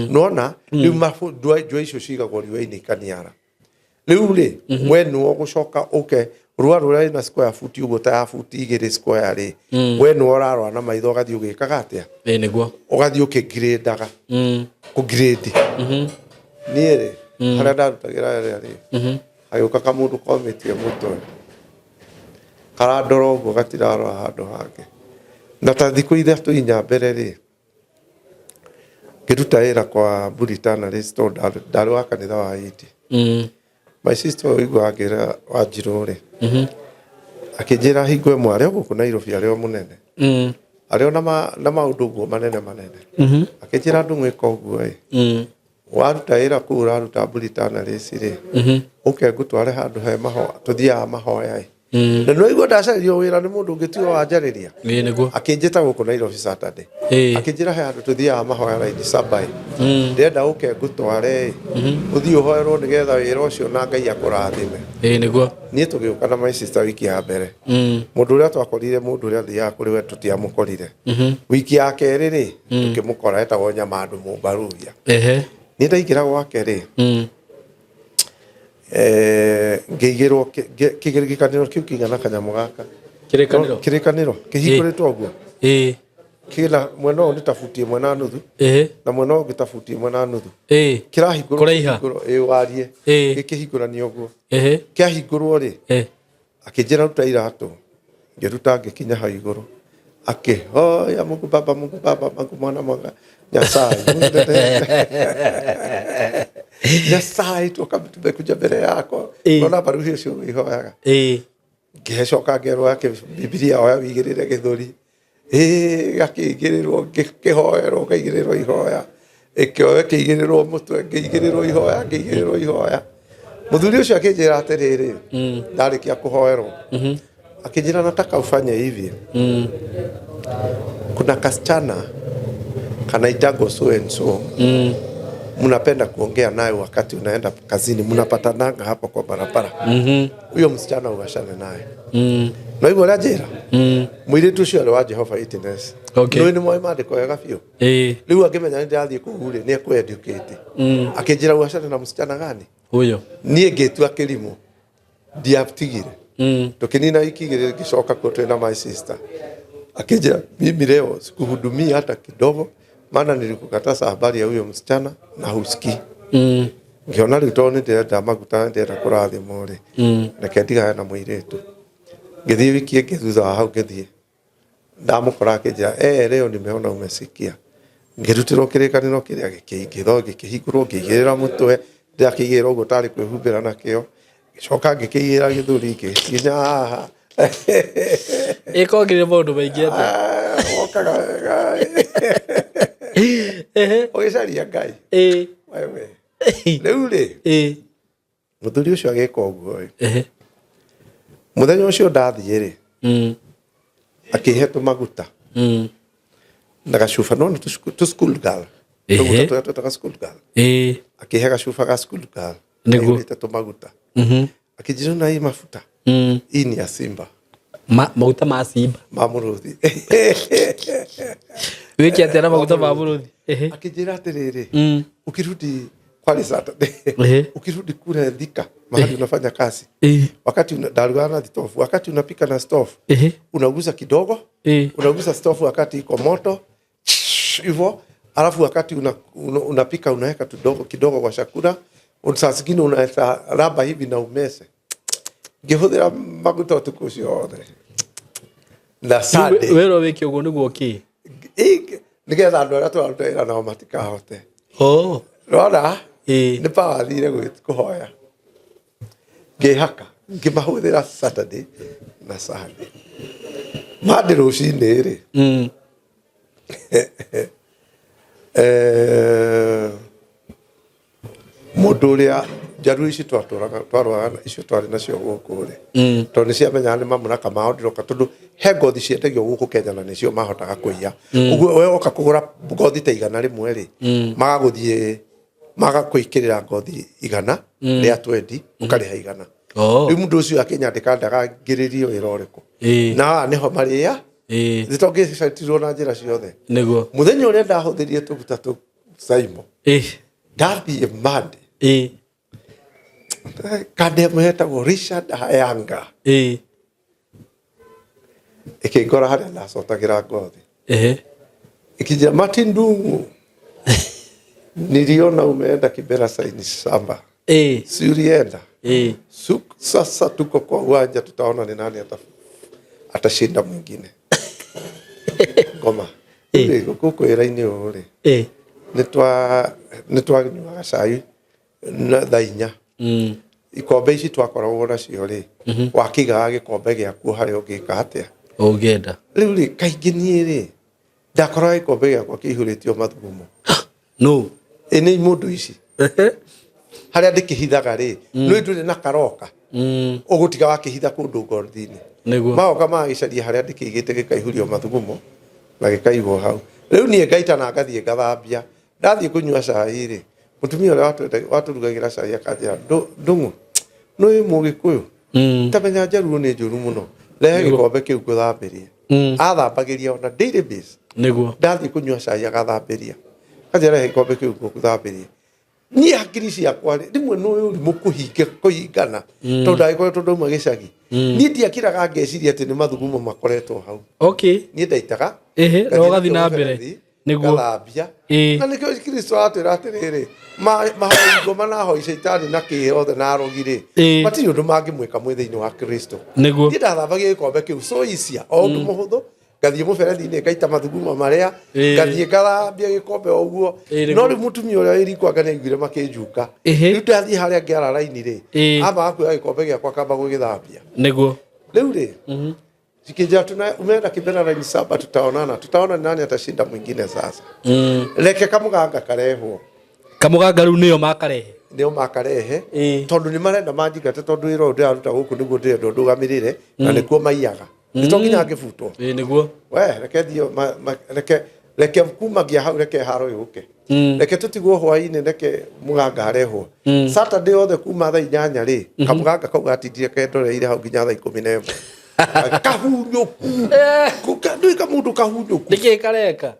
Nona rĩu njũa icio cigagwo riũa-inĩ ikaniara. Rĩu rĩ, we nĩwe ũgũcoka ũke rũa rũrĩa rwĩna square foot ũguo, ta ya buti 2 square rĩ, we nĩwe ũrarora na maitho, ũgathiĩ ũgĩkaga atĩa? Ĩĩ, nĩguo. Ũgathiĩ ũkĩngirĩndaga, kũngirĩndi. Niĩ rĩ, harĩa ndarutagĩra ĩrĩa rĩ, hagĩũka kamũndũ komĩtie mũtwe, karandora ũguo, gatirarora handũ hangĩ. Na ta thikũ 3 4 mbere rĩ, ngĩruta wĩra kwa Britannies, tondũ ndarĩ wa kanitha wa Hindi. My sister ũyũ igua angĩra Wanjirũ rĩ, akĩnjĩra hingo ĩmwe arĩ o gũkũ Nairobi, arĩ o mũnene, arĩ o na maũndũ ũguo manene manene, akĩnjĩra andũ gwĩka ũguo ĩ, waruta wĩra kũu ũraruta Britannies rĩ, ũke ngũtware handũ he mahoya tũthiaga mahoya ĩ. Na nĩ waigua ndacaririo wĩra nĩ mũndũ ũngĩ tiwe wanjarĩria. Ĩĩ, nĩguo. Akĩnjĩta gũkũ Nairobi Saturday, akĩnjĩra he handũ tũthiaga mahoya raini saba ĩ, ndĩrenda ũke ngũtware ĩ, ũthiĩ ũhoerwo nĩgetha wĩra ũcio na Ngai akũrathime. Ĩĩ, nĩguo. Niĩ tũgĩũka na my sister wiki ya mbere. Mũndũ ũrĩa twakorire, mũndũ ũrĩa athiaga kũrĩ we, tũtiamũkorire. Wiki ya kerĩ rĩ, tũkĩmũkora, etagwo Nyamandũ Mũmbaruya. Niĩ ndaingĩra gwake rĩ, ngĩigĩrwo kĩrĩkanĩro kĩu kĩigana kanyamũ gaka. Kĩrĩkanĩro? Kĩrĩkanĩro kĩhingũrĩtwo ũguo, kĩna mwena ũyũ nĩ ta buti 1.5, na mwena ũyũ ũngĩ ta buti 1.5. Kĩrahingũrwo. Kũraiha? Kĩhingũrwo, ĩ, wariĩ. Gĩkĩhingũranio ũguo. Kĩahingũrwo rĩ, akĩnjĩra ruta iratũ, ngĩruta, ngĩkinya hau igũrũ, akĩhoya, "Mungu Baba, Mungu Baba, Mungu Mwana, Mungu Nyasaye, Nyasaye, tuoka tumekuja mbele yako." Nona baruhi ũcio ũihoyaga. Ngĩcoka ngerwo yake Bibilia, oya wĩigĩrĩre gĩthũri. Ĩĩ, gakĩigĩrĩrwo, ngĩhoerwo, ngaigĩrĩrwo ihoya, ĩkĩoyo ĩkĩigĩrĩrwo mũtwe, ngĩigĩrĩrwo ihoya, ngĩigĩrĩrwo ihoya. Mũthuri ũcio akĩnjĩra atĩrĩrĩ, ndarĩkia kũhoerwo, akĩnjĩra, "Nataka ufanye hivi. Kuna kasichana kanaitagwo so and so, mnapenda kuongea naye wakati unaenda kazini, mnapatananga hapo kwa barabara. Huyo msichana uachane naye." No igua ũrĩa njĩra, mũirĩtu ũcio arĩ wa Jehova Witness. Nĩũĩ nĩ moĩ maandĩko wega biũ. Rĩu angĩmenya nĩ ndĩrathiĩ kũu rĩ, nĩ ekũ-educate. Akĩnjĩra uachane na msichana gani? Huyo. Niĩ ngĩtua kĩrimũ, ndiatigire. Tũkĩnina wiki 2, ngĩcoka kuo twĩna my sister, akĩnjĩra, "Mimi leo sikuhudumia hata kidogo, maana nilikukataza habari ya huyo msichana na husikii." Ngĩona rĩu tondũ nĩ ndĩrenda maguta, nĩ ndĩrenda kũrathimwo rĩ, reke ndigane na mũirĩtu. Ngĩthiĩ wiki ĩngĩ thutha wa hau, ngĩthiĩ ndamũkora, akĩnjĩra, "Leo nimeona umesikia." Ngĩrutĩrwo kĩrĩkanĩro kĩrĩa, gĩkĩingĩrwo, gĩkĩhingũrwo, ngĩigĩrĩra mũtwe, ndĩrakĩigĩrĩra ũguo tarĩ kwĩhumbĩra nakĩo. Ngĩcoka ngĩkĩigĩra gĩthũri ngĩkinya haha. Ĩkongire maũndũ maingĩ atĩa? Ah, wokaga wega. Ũgĩcaria Ngai. Wewe. Rĩu rĩ, mũthuri ũcio agĩka ũguo rĩ, mũthenya ũcio ndathiĩ rĩ, akĩhe tũmaguta na gacuba, no nĩ tũ school girl. Tũmaguta tũrĩa twĩtaga school girl. Akĩhe gacuba ga school girl. Nĩguo. Kaiyũrĩte tũmaguta. Akĩnjĩra na hii mafuta. Hii ni ya simba. Maguta ma simba. Ma mũrũthi. Wĩke atĩa na maguta ma mũrũthi? Akĩnjĩra atĩrĩrĩ, ukirudi kwani Saturday, ukirudi kule Thika mahali unafanya kazi, wakati ndarugaga na thitofu, wakati unapika na stofu, unagusa kidogo, unagusa stofu wakati iko moto hivyo, alafu wakati unapika unaweka kidogo kidogo kwa chakula, saa zingine unaweza raba hivi na umese. Ngĩhũthĩra maguta ũtukũ ũcio wothe na Sunday. Werwo wĩke ũguo nĩguo kĩ? Nĩgetha andũ arĩa tũraruta wĩra nao matikahote. Oh. Rora, nĩ power thire kũhoya. Ngĩhaka, ngĩmahũthĩra Saturday na Sunday. Monday rũcinĩ rĩ, mũndũ ũrĩa njaruo ici twatũraga twarũaga icio twarĩ nacio gũkũ rĩ, tondũ nĩ ciamenyaga nĩ mamũraka mao ndĩroka, tondũ he ngothi ciendagio gũkũ Kenya na nĩcio mahotaga kũiya. Ũguo we woka kũgũra ngothi ta 100 rĩ, magagũthiĩ magakũikĩrĩra ngothi 100 rĩa 20, ũkarĩha 100. Rĩu mũndũ ũcio akĩnyandĩka ndagangĩrĩrie wĩra ũrĩkũ. Na haha nĩho marĩa nĩtongĩcatirwo na njĩra ciothe. Nĩguo. Mũthenya ũrĩa ndahũthĩrire tũguta tũ Saimo, ndathiĩ Monday, kande ĩmwe yetagwo Richard Hayanga ĩkĩngora harĩa ndacotagĩra ngothi. Ĩkĩnjĩra Martin Ndung'u, niliona umeenda Kibera saini shamba. Si ulienda? Sasa tuko kwa uwanja, tutaona ni nani atashinda mwingine. Ngoma. Rĩu gũkũ wĩra-inĩ ũyũ rĩ, nĩ twanyuaga cai na thaa 4. Ikombe ici twakoragwo nacio rĩ, wakĩigaga gĩkombe gĩaku harĩa ũngĩka atĩa? Ũngĩenda. Rĩu rĩ, kaingĩ niĩ rĩ, ndakoraga gĩkombe gĩakwa kĩihũrĩtio mathugumo. No. Ĩ nĩ imũndũ ici. Harĩa ndĩkĩhithaga rĩ, nĩ ndũrĩ na karoka. Ũgũtiga wakĩhitha kũndũ ngothi-inĩ. Nĩguo. Magoka magagĩcaria harĩa ndĩkĩigĩte gĩkaihũrio mathugumo na gĩkaigwo hau. Rĩu niĩ ngaita na ngathiĩ ngathambia. Ndathiĩ kũnyua cai rĩ, mũtumia ũrĩa watũrugagĩra cai akanjĩra, Ndung'u, nĩ wĩ Mũgĩkũyũ? Tamenya njaruo nĩ njũru mũno. Rehe gĩkombe kĩu ngũthambĩrie. Athambagĩria ona daily base. Nĩguo. Ndathiĩ kũnyua cai agathambĩria. Akanjĩra rehe gĩkombe kĩu ngũthambĩrie. Niĩ hakiri ciakwa rĩ, rĩmwe nĩ ũyũ ũrimũ kũhingana, tondũ ndagĩkoretwo ndauma gĩcagi. Niĩ ndiakiraga ngeciria atĩ nĩ mathugumo makoretwo hau. Niĩ ndaitaga, Na ngathiĩ ũgathiĩ na mbere. mũberethi, Nĩguo. ngathambia. Na nĩkĩo Kristo aratwĩra atĩrĩrĩ, mahoi ngoma na ahoi caitani na kĩ othe na arogi rĩ, matirĩ ũndũ mangĩmwĩka mwĩ thĩinĩ wa Kristo. Nĩguo. Niĩ ndathambagia gĩkombe kĩu so easier, o ũndũ mũhũthũ, ngathiĩ mũberethi-inĩ ngaita mathugumo marĩa, ngathiĩ ngathambia gĩkombe o ũguo. No rĩu mũtumia ũrĩa wĩ riko anga nĩaiguire makĩnjuka. Rĩu ndathiĩ harĩa ngĩara raini rĩ, ambaga kuoya gĩkombe gĩakwa akamba gũgĩthambia. Nĩguo. Rĩu rĩ, Sikija tuna umeenda Kibera line 7, tutaonana. Tutaona ni nani atashinda mwingine sasa. Reke kamuganga karehwo. Kamuganga rĩu nĩo makarehe. Nĩo makarehe. Tondũ nĩ marenda manjingate tondũ wĩra ũyũ ndĩraruta gũkũ nĩguo ndĩrenda ndũgamĩrĩre na nĩkuo maiyaga. Nĩ to nginya ngĩbutwo. Nĩguo. We reke thiĩ reke reke kumagia hau reke haro yũke. Reke tũtigwo hwaĩ-inĩ reke mũganga arehwo. Saturday yothe kuma thaa 8 rĩ, kamũganga kau gatindire kendoreire hau nginya thaa 11. Kahunyũku. Ndũĩ kamũndũ kahunyũku. Nĩkĩ kareka?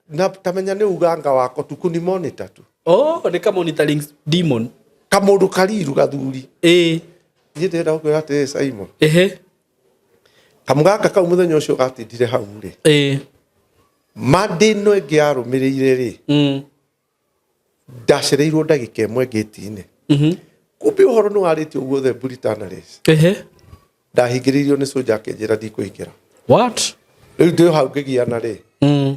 Na tamenya nĩ uganga wako tu kuni monitor tu. Oh, nĩ ka monitoring demon. Kamũndũ kariru gathuri. Niĩ ndĩrenda gũkwĩra atĩrĩ Simon. Kamũganga kau mũthenya ũcio gatindire hau rĩ. Monday ĩno ĩngĩ yarũmĩrĩire rĩ. Ndacereirwo ndagĩka ĩmwe ngĩti-inĩ. Kumbe ũhoro nĩ warĩtio guothe Britannia Race. Ndahingĩrĩirio nĩ soja akĩnjĩra ndikũingĩra. What? Rĩu ndĩ hau ngĩgiana rĩ.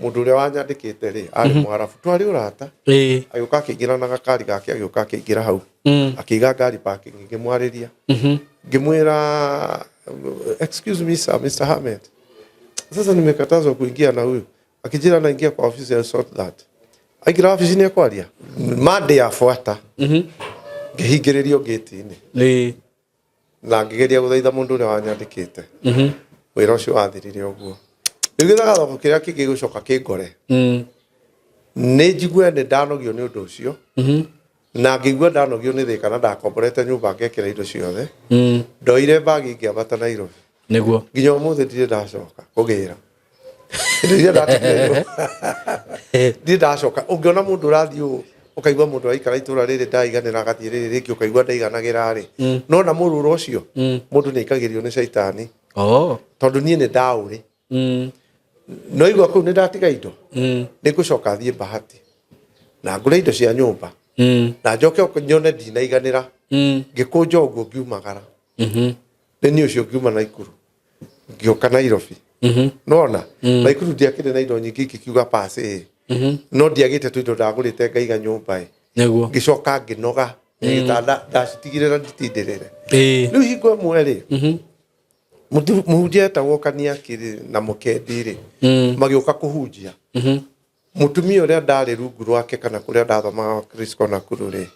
Mũndũ ũrĩa wanyandĩkĩte rĩ, arĩ Mwarabu. Twarĩ ũrata. Agĩũka akĩingĩra na gakari gake, agĩũka akĩingĩra hau. Akĩiga ngari parking, ngĩmwarĩria, ngĩmwĩra, "Excuse me sir, Mr. Hamed, sasa nimekatazwa kuingia na huyu." Akĩnjĩra, "Naingia kwa office, I'll sort that." Aingĩra wabici nĩ ekwaria Monday yabuata, ngĩhingĩrĩrio ngĩti-inĩ na ngĩgeria gũthaitha mũndũ ũrĩa wanyandĩkĩte. Wĩra ũcio wathirire ũguo. Rĩu gĩthagathoko kĩrĩa kĩngĩ gũcoka kĩngore, nĩ njigue nĩ ndanogio nĩ ũndũ ũcio, na ngĩigua ndanogio nĩ thĩka na ndakomborete nyũmba ngekĩra indo ciothe. Ndoire mbagi ngĩambata Nairobi. Nginya ũmũthĩ ndirĩ ndacoka kũgĩra indo iria ndatigire nyũmba. Ndirĩ ndacoka. Ũngĩona mũndũ ũrathiĩ ũũ, ũkaigua mũndũ araikara itũra rĩrĩ ndaiganĩra, agathiĩ rĩrĩ rĩngĩ, ũkaigua ndaiganagĩra rĩ, nona mũrũrũ ũcio, mũndũ nĩ aikagĩrio nĩ caitani. Tondũ niĩ nĩ ndaũrĩ no igua kũu nĩ ndatiga indo, nĩ ngũcoka thiĩ Bahati na ngũre indo cia nyũmba na njoke nyone ndinaiganĩra. Ngĩkũnja ũguo ngiumagara. Nĩ niĩ ũcio ngiuma Naikuru ngĩũka Nairobi. Nona Naikuru ndiakĩrĩ na indo nyingĩ ingĩkiuga pasi ĩ, no ndiagĩte tũindo ndagũrĩte ngaiga nyũmba ĩ. Ngĩcoka ngĩnoga nĩ gĩtanda, ndacitigire na nditindĩrĩre. Rĩu hingo ĩmwe rĩ, mũhunjia etagwo Kaniaki rĩ na Mũkendi rĩ, magĩũka kũhunjia. Mũtumia ũrĩa ndarĩ rungu rwake kana kũrĩa ndathomaga Crisco Nakuru rĩ,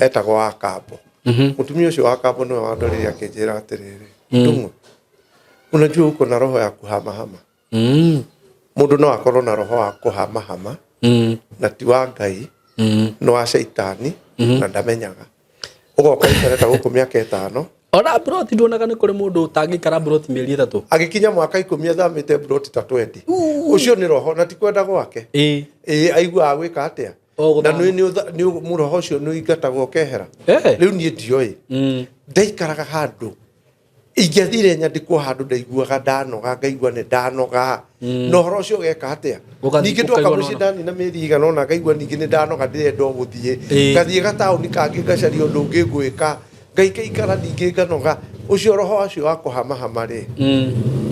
etagwo Wakambo. Mũtumia ũcio Wakambo nĩwe wandorire akĩnjĩra atĩrĩrĩ, "Ndung'u, unajua uko na roho ya kuhamahama." Mũndũ no akorwo na roho wa kũhamahama na ti wa Ngai, nĩ wa caitani na ndamenyaga. Ũgoka ikare ta gũkũ mĩaka 5. Ona mburoti nduonaga nĩ kũrĩ mũndũ ũtangĩikara mburoti mĩeri 3. Agĩkinya mwaka 10 athamĩte mburoti ta 20. Ũcio nĩ roho na ti kwenda gwake. Ĩĩ, aiguaga gwĩka atĩa? O Na gũthama. nĩ roho ũcio nĩ ũingatagwo ũkehera. Rĩu niĩ ndioĩ. Ndaikaraga handũ ingĩathire nyandĩkwo handũ ndaiguaga ndanoga, ngaigua nĩ ndanoga, na ũhoro ũcio ũgeka atĩa? Ũgathiĩ Ningĩ ndoka ũkaigua mũciĩ nona. ndanina mĩeri igana ũna, ngaigua ningĩ nĩ ndanoga, ndĩrenda o gũthiĩ. Ngathiĩ gataũni kangĩ ngacaria ũndũ ũngĩ ngwĩka, ngaikaikara ningĩ nganoga. Ũcio roho ũcio wa kũhamahama rĩ,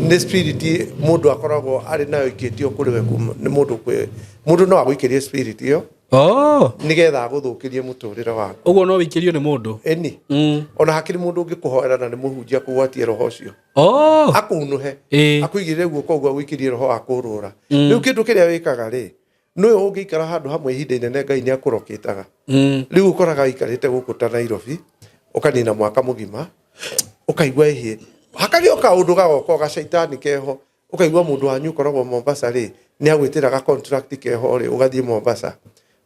nĩ spirit mũndũ akoragwo arĩ nayo ikĩtio kũrĩ we kuma nĩ mũndũ kwĩ mũndũ. No agũikĩrie spirit ĩyo nĩgetha agũthũkĩrie mũtũrĩre waku. Ũguo no wĩikĩrio nĩ mũndũ? Ĩni. Ona hakĩrĩ mũndũ ũngĩkũhoera na nĩ mũhunjia kũgwatie roho ũcio, akũnuhe, akũigĩrĩre guoko ũguo, agũikĩrie roho wa kũrũra. Rĩu kĩndũ kĩrĩa wĩkaga rĩ, nĩwe ũngĩikara handũ hamwe ihinda inene, Ngai nĩ akũrokĩtaga. Rĩu ũkoraga wĩikarĩte gũkũ ta Nairobi ũkanina mwaka mũgima, ũkaigua ĩhĩ hakagĩa kaũndũ gagoka gacaitani keho, ũkaigua mũndũ wanyu ũkoragwo Mombasa rĩ, nĩ agwĩtĩra ga contract keho rĩ, ũgathiĩ Mombasa,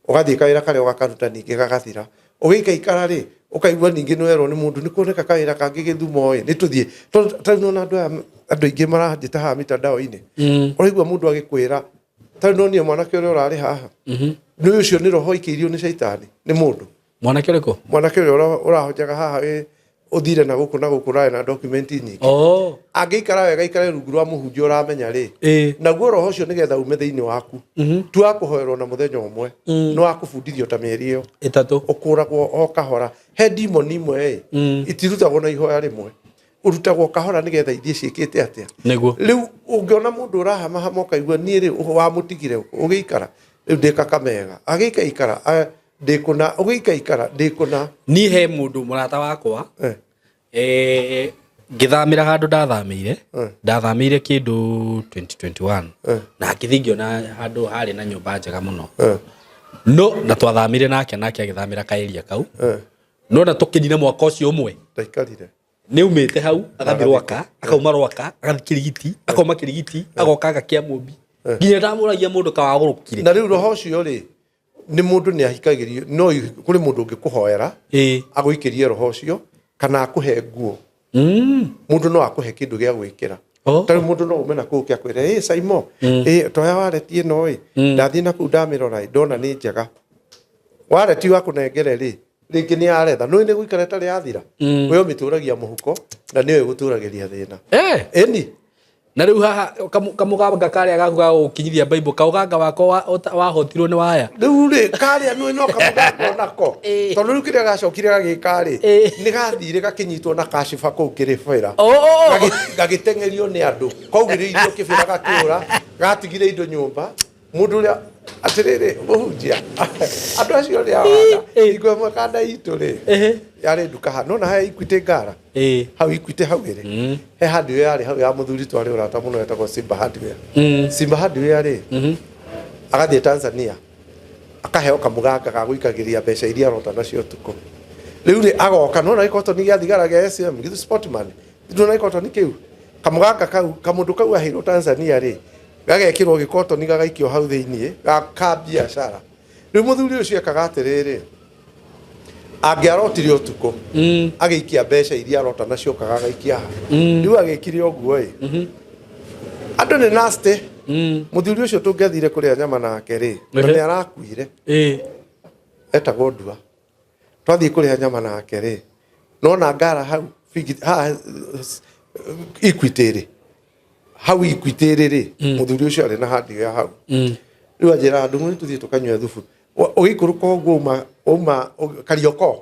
ũgathiĩ kawĩra karĩa ũgakaruta, ningĩ gagathira. Ũgĩikaikara rĩ, ũkaigua ningĩ nĩ werwo nĩ mũndũ nĩ kuoneka kawĩra kangĩ Gĩthumo ĩ, nĩ tũthiĩ. Tondũ ta rĩu nĩwona andũ aya, andũ aingĩ maranjĩta haha mitandao-inĩ, ũraigua mũndũ agĩkwĩra, ta rĩu nonire mwanake ũrĩa ũrarĩ haha, nĩ ũcio nĩ roho ikĩirio nĩ caitani nĩ mũndũ. Mwanake ũrĩkũ? Mwanake ũrĩa ũrahunjaga haha wĩ ũthire na gũkũ na gũkũ, ũrarĩ na document nyingĩ. Angĩikara wega ikare rungu rwa mũhunjia ũramenya rĩ, naguo roho ũcio nĩgetha ume thĩinĩ waku, ti wa kũhoerwo na mũthenya ũmwe, nĩ wa kũbundithio ta mĩeri ĩyo. 3. Ũkũragwo o kahora. He demon imwe ĩ itirutagwo na ihoya rĩmwe, ũrutagwo kahora nĩgetha ithiĩ ciĩkĩte atĩa. Rĩu ũngĩona mũndũ ũrahamahama, ũkaigua niĩ rĩ wamũtigire ũgĩikara rĩu ndĩ Kakamega, agĩikaikara ndĩ kũna, ũgĩikaikara ndĩ kũna. Niĩ he mũndũ mũrata wakwa, ngĩthamĩra handũ ndathamĩire, ndathamĩire kĩndũ 2021, na ngĩthiĩ ngĩona handũ harĩ na nyũmba njega mũno, no na twathamire nake, nake agĩthamĩra kaĩria kau, no na tũkĩnina mwaka ũcio ũmwe. Ndaikarire. Nĩ umĩte hau agathiĩ Rwaka, akauma Rwaka agathiĩ Kĩrigiti, akauma Kĩrigiti agoka agakia Mũmbi, nginya ndamũragia mũndũ kawagũrũkire. Na rĩu roho ũcio rĩ, nĩ mũndũ nĩ ahikagĩrio, no kũrĩ mũndũ ũngĩkũhoera agũikĩrie roho ũcio kana akũhe nguo. Mũndũ no akũhe kĩndũ gĩa gwĩkĩra. Ta rĩu mũndũ no ume na kũu kĩakwĩra, "Ĩ Saimo, ĩ toya wareti ĩno ĩ, ndathiĩ na kũu ndamĩrora ĩ, ndona nĩ njega." Wareti wakũnengere rĩ, rĩngĩ nĩ yaretha nĩ nĩ gũikara ĩtarĩ yathira. We ũmĩtũragia mũhuko na nĩyo ĩgũtũragĩria thĩna. Ĩni. Na rĩu haha kamũganga karĩa gaku ga gũkinyithia Bible, kaũganga wako wahotirwo nĩ waya. Rĩu rĩ, karĩa nĩ no kamũganga onako, tondũ rĩu kĩrĩa gacokire gagĩka rĩ, nĩ gathire gakĩnyitwo na kaciba kũu kĩrĩbĩra. Gagĩteng'erio nĩ andũ, kaugĩrĩirio kĩbĩra gakĩũra, gatigire indo nyũmba. Mũndũ ũrĩa Atĩrĩrĩ, mũhunjia, andũ acio nĩ awanda. Hingo ĩmwe kanda itũ rĩ, yarĩ nduka ha nona he Equity Ngara, hau Equity hau ĩrĩ, he hardware yarĩ hau ya mũthuri twarĩ ũrata mũno etagwo Simba Hardware. Simba Hardware rĩ, agathiĩ Tanzania akaheo kamũganga ga gũikagĩria mbeca iria arota nacio ũtukũ. Rĩu rĩ, agoka nona gĩkotoni gĩa thigara gĩa SM, githĩ Sportman, ndona gĩkotoni kĩu, kamũganga kau, kamũndũ kau aheirwo Tanzania rĩ, gagekĩrwo gĩkotoni gagaikio hau thĩiniĩ ga ka biacara. Rĩu mũthuri ũcio ekaga atĩrĩrĩ, angĩarotire ũtukũ agĩikia mbeca iria arota nacio okaga agaikia ha. Rĩu agĩkire ũguo ĩ, andũ nĩ nasty. Mũthuri ũcio tũngĩathire kũrĩa nyama nake rĩ, na nĩ arakuire, etagwo Ndua. Twathiĩ kũrĩa nyama nake rĩ, nona ngara hau haha Equity rĩ, hau Equity rĩ rĩ, mũthuri ũcio arĩ na hardware hau. Rĩu anjĩraga, Ndung'u, tũthiĩ tũkanyue thubu. Ũgĩikũrũka ũguo uma Kariokor.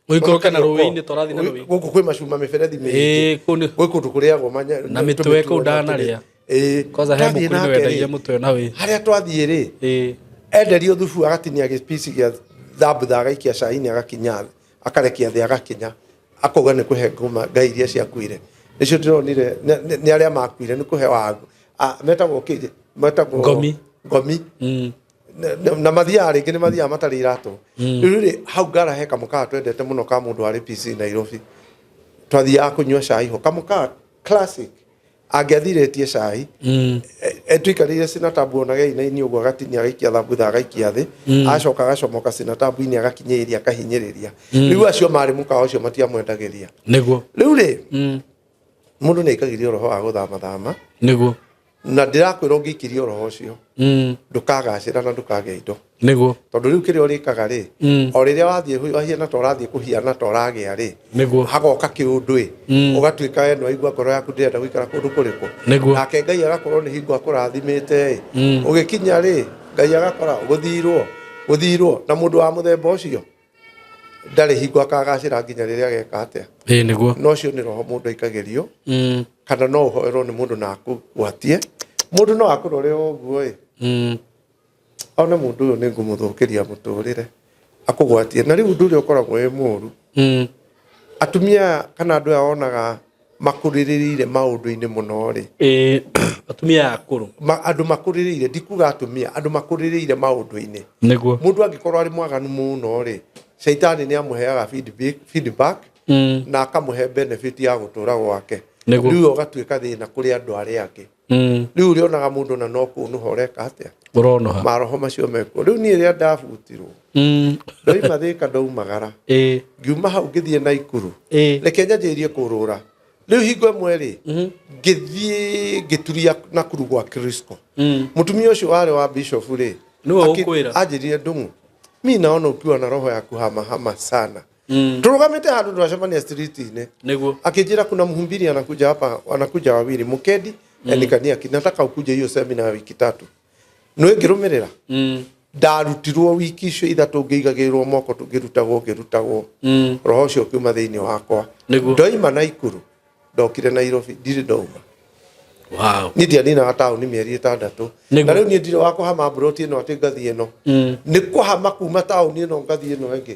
Ũikũrũke na rũĩ-inĩ, tũrathiĩ na rũĩ. Gũkũ kwĩ macuma mĩberethi mĩingĩ. Ĩĩ, kũu nĩ- Gwĩ kũndũ kũrĩagwo Na mĩtwe kũu ndanarĩa. Ĩĩ. Kwanza he Twathiĩ mũkũrinũ nake wendagia rĩ, mũtwe na wĩ. Harĩa twathiĩ rĩ, enderio thubu agatinia gĩpici gĩa thambutha agaikia cai-inĩ agakinya thĩ, akarekia thĩ agakinya, akauga nĩ kũhe ngoma ngai iria ciakuire. Nĩcio ndĩronire nĩ arĩa makuire nĩ kũhe wagu. Metagwo kĩ? Metagwo Ngomi. Ngomi. Na mathiaga rĩngĩ nĩ mathiaga matarĩ iratũ. Rĩu rĩ, hau ngara he kamũkawa twendete mũno ka mũndũ warĩ PC Nairobi. Twathiaga kũnyua cai ho. Kamũkawa classic. Angĩathire etie cai, tuikarĩire cinatabu ona geinaini ũguo agatinia agaikia thambutha agaikia thĩ, acoka agacomoka cinatabu-inĩ agakinyĩrĩria akahinyĩrĩria. Rĩu acio marĩ mũkawa ũcio matiamwendagĩria. Nĩguo. Rĩu rĩ, mũndũ nĩ aikagĩrio roho wa gũthamathama. Nĩguo. Na ndĩrakwĩra ũngĩikirio roho ũcio, ndũkagacĩra na ndũkagĩa indo. Nĩguo. Tondũ rĩu kĩrĩa ũrĩkaga rĩ, o rĩrĩa wathiĩ wahiana ta ũrathiĩ kũhiana ta ũragĩa rĩ, Nĩguo. hagoka kĩũndũ ĩ, ũgatuĩka we nĩwaigua ngoro yaku ndĩrenda gũikara kũndũ kũrĩkũ. Nĩguo. Nake Ngai agakorwo nĩ hingo akũrathimĩte ĩ, ũgĩkinya rĩ, Ngai agakora gũthirwo, gũthirwo, na mũndũ wa mũthemba ũcio ndarĩ hingo akagacĩra nginya rĩrĩa ageka atĩa. Ĩĩ nĩguo. No ũcio nĩ roho mũndũ aikagĩrio, kana no ũhoerwo nĩ mũndũ na akũgwatie. Mũndũ no akũrore o ũguo ĩ, one mũndũ ũyũ nĩ ngũmũthũkĩria mũtũrĩre, akũgwatie. Na rĩu ũndũ ũrĩa ũkoragwo wĩ mũru, atumia kana andũ aya wonaga makũrĩrĩire maũndũ-inĩ mũno rĩ. Ĩĩ, atumia aya akũrũ. Andũ makũrĩrĩire, ndikuga atumia, andũ makũrĩrĩire maũndũ-inĩ. Nĩguo. Mũndũ angĩkorwo arĩ mwaganu mũno rĩ, caitani nĩ amũheaga feedback, na akamũhe benefit ya gũtũra gwake. Nĩguo. Rĩu ũgatuĩka thĩna kũrĩ andũ arĩa angĩ. Rĩu ũrĩonaga mũndũ na no kũnũha ũreka atĩa? Ũronoha. Maroho macio mekuo. Rĩu niĩ rĩrĩa ndabutirwo, ndoima Thĩka ndaumagara. Ngiuma hau ngĩthiĩ Naikuru. Reke nyanjĩrĩrie kũrũra. Rĩu hingo ĩmwe rĩ, ngĩthiĩ ngĩturia Nakuru gwa Crisco. Mũtumia ũcio warĩ wa bishop rĩ, Nĩwe ũkwĩra? anjĩrire, Ndung'u, mi naona ukiwa na roho ya kuhamahama sana. Tũrũgamĩte handũ twacemania street-inĩ. Nĩguo. Akĩnjĩra kuna mhubiri anakuja hapa, wanakuja wawili, Mukedi mm. Kaniaki, nataka ukuje hiyo semina ya wiki 3. Nĩ ngĩrũmĩrĩra. Ndarutirwo wiki icio 3 ngĩigagĩrĩrwo moko, ngĩrutagwo, ngĩrutagwo. Roho ũcio ũkiuma thĩinĩ wakwa. Nĩguo. Ndoima Naikuru, ndokire Nairobi, ndirĩ ndauma. Wow. Niĩ ndianinaga taũni mĩeri 6. Nĩguo. Na rĩu niĩ ndirĩ wa kũhama mburoti ĩno atĩ ngathiĩ ĩno. Nĩ kũhama kuma taũni ĩno ngathiĩ ĩno ĩngĩ.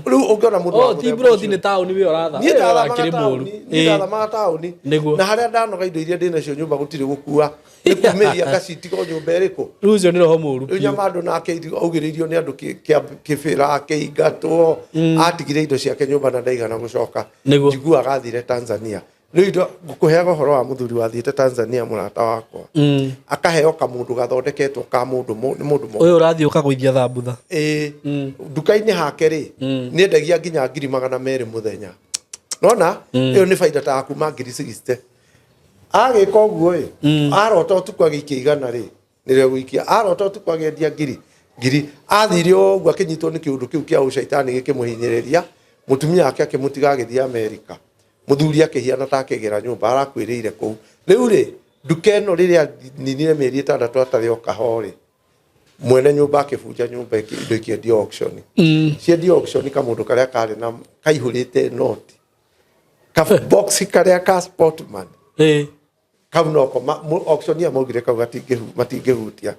Rĩu ũngĩona mũndũ wa Oh, ti mũthemba mburoti ũcio. nĩ taũni wĩ ũratha. Niĩ Ĩyo ndathamaga ĩrakĩrĩ mũru. taũni, niĩ ndathamaga taũni. Nĩguo. Na harĩa ndanoga indo iria ndĩnacio nyũmba gũtirĩ gũkua. Nĩ kumĩria ngacitiga o nyũmba ĩrĩkũ. Rĩu ũcio nĩ roho mũru Rĩu biũ. Nyamandũ nake augĩrĩirio nĩ andũ kĩbĩra akĩingatwo, atigire indo ciake nyũmba na ndaigana gũcoka. Nĩguo. Njiguaga athire Tanzania. Rĩu indo ngũkũheaga ũhoro wa mũthuri wathiĩte Tanzania mũrata wakwa. Akaheo kamũndũ gathondeketwo ka mũndũ nĩ mũndũ Ũyũ ũrathiĩ ũkagũithia thambutha. Ĩĩ. Nduka-inĩ hake rĩ, nĩendagia nginya 200,000 mũthenya. Nona? Ĩyo nĩ baida ta ya kuma 60,000. Agĩka ũguo ĩ, arota ũtukũ agĩikia 100 rĩ, nĩrĩo gũikia. Arota ũtukũ agĩendia ngiri, ngiri. Athire ũguo akĩnyitwo nĩ kĩũndũ kĩu kĩa ũcaitani gĩkĩmũhinyĩrĩria, mũtumia wake akĩmũtiga agĩthiĩ Amerika. Mũthuri akĩhiana ta akĩgĩra nyũmba, arakuĩrĩire kũu. Rĩu rĩ, nduka ĩno rĩrĩa ninire mĩeri 6 atarĩ oka ho rĩ, mwene nyũmba akĩbunja nyũmba indo ikĩendio auction. Ciendio auction kamũndũ karĩa karĩ na kaihũrĩte noti. Ka box karĩa ka Sportman. Kau noko auctioneer maugire kau matingĩhutia.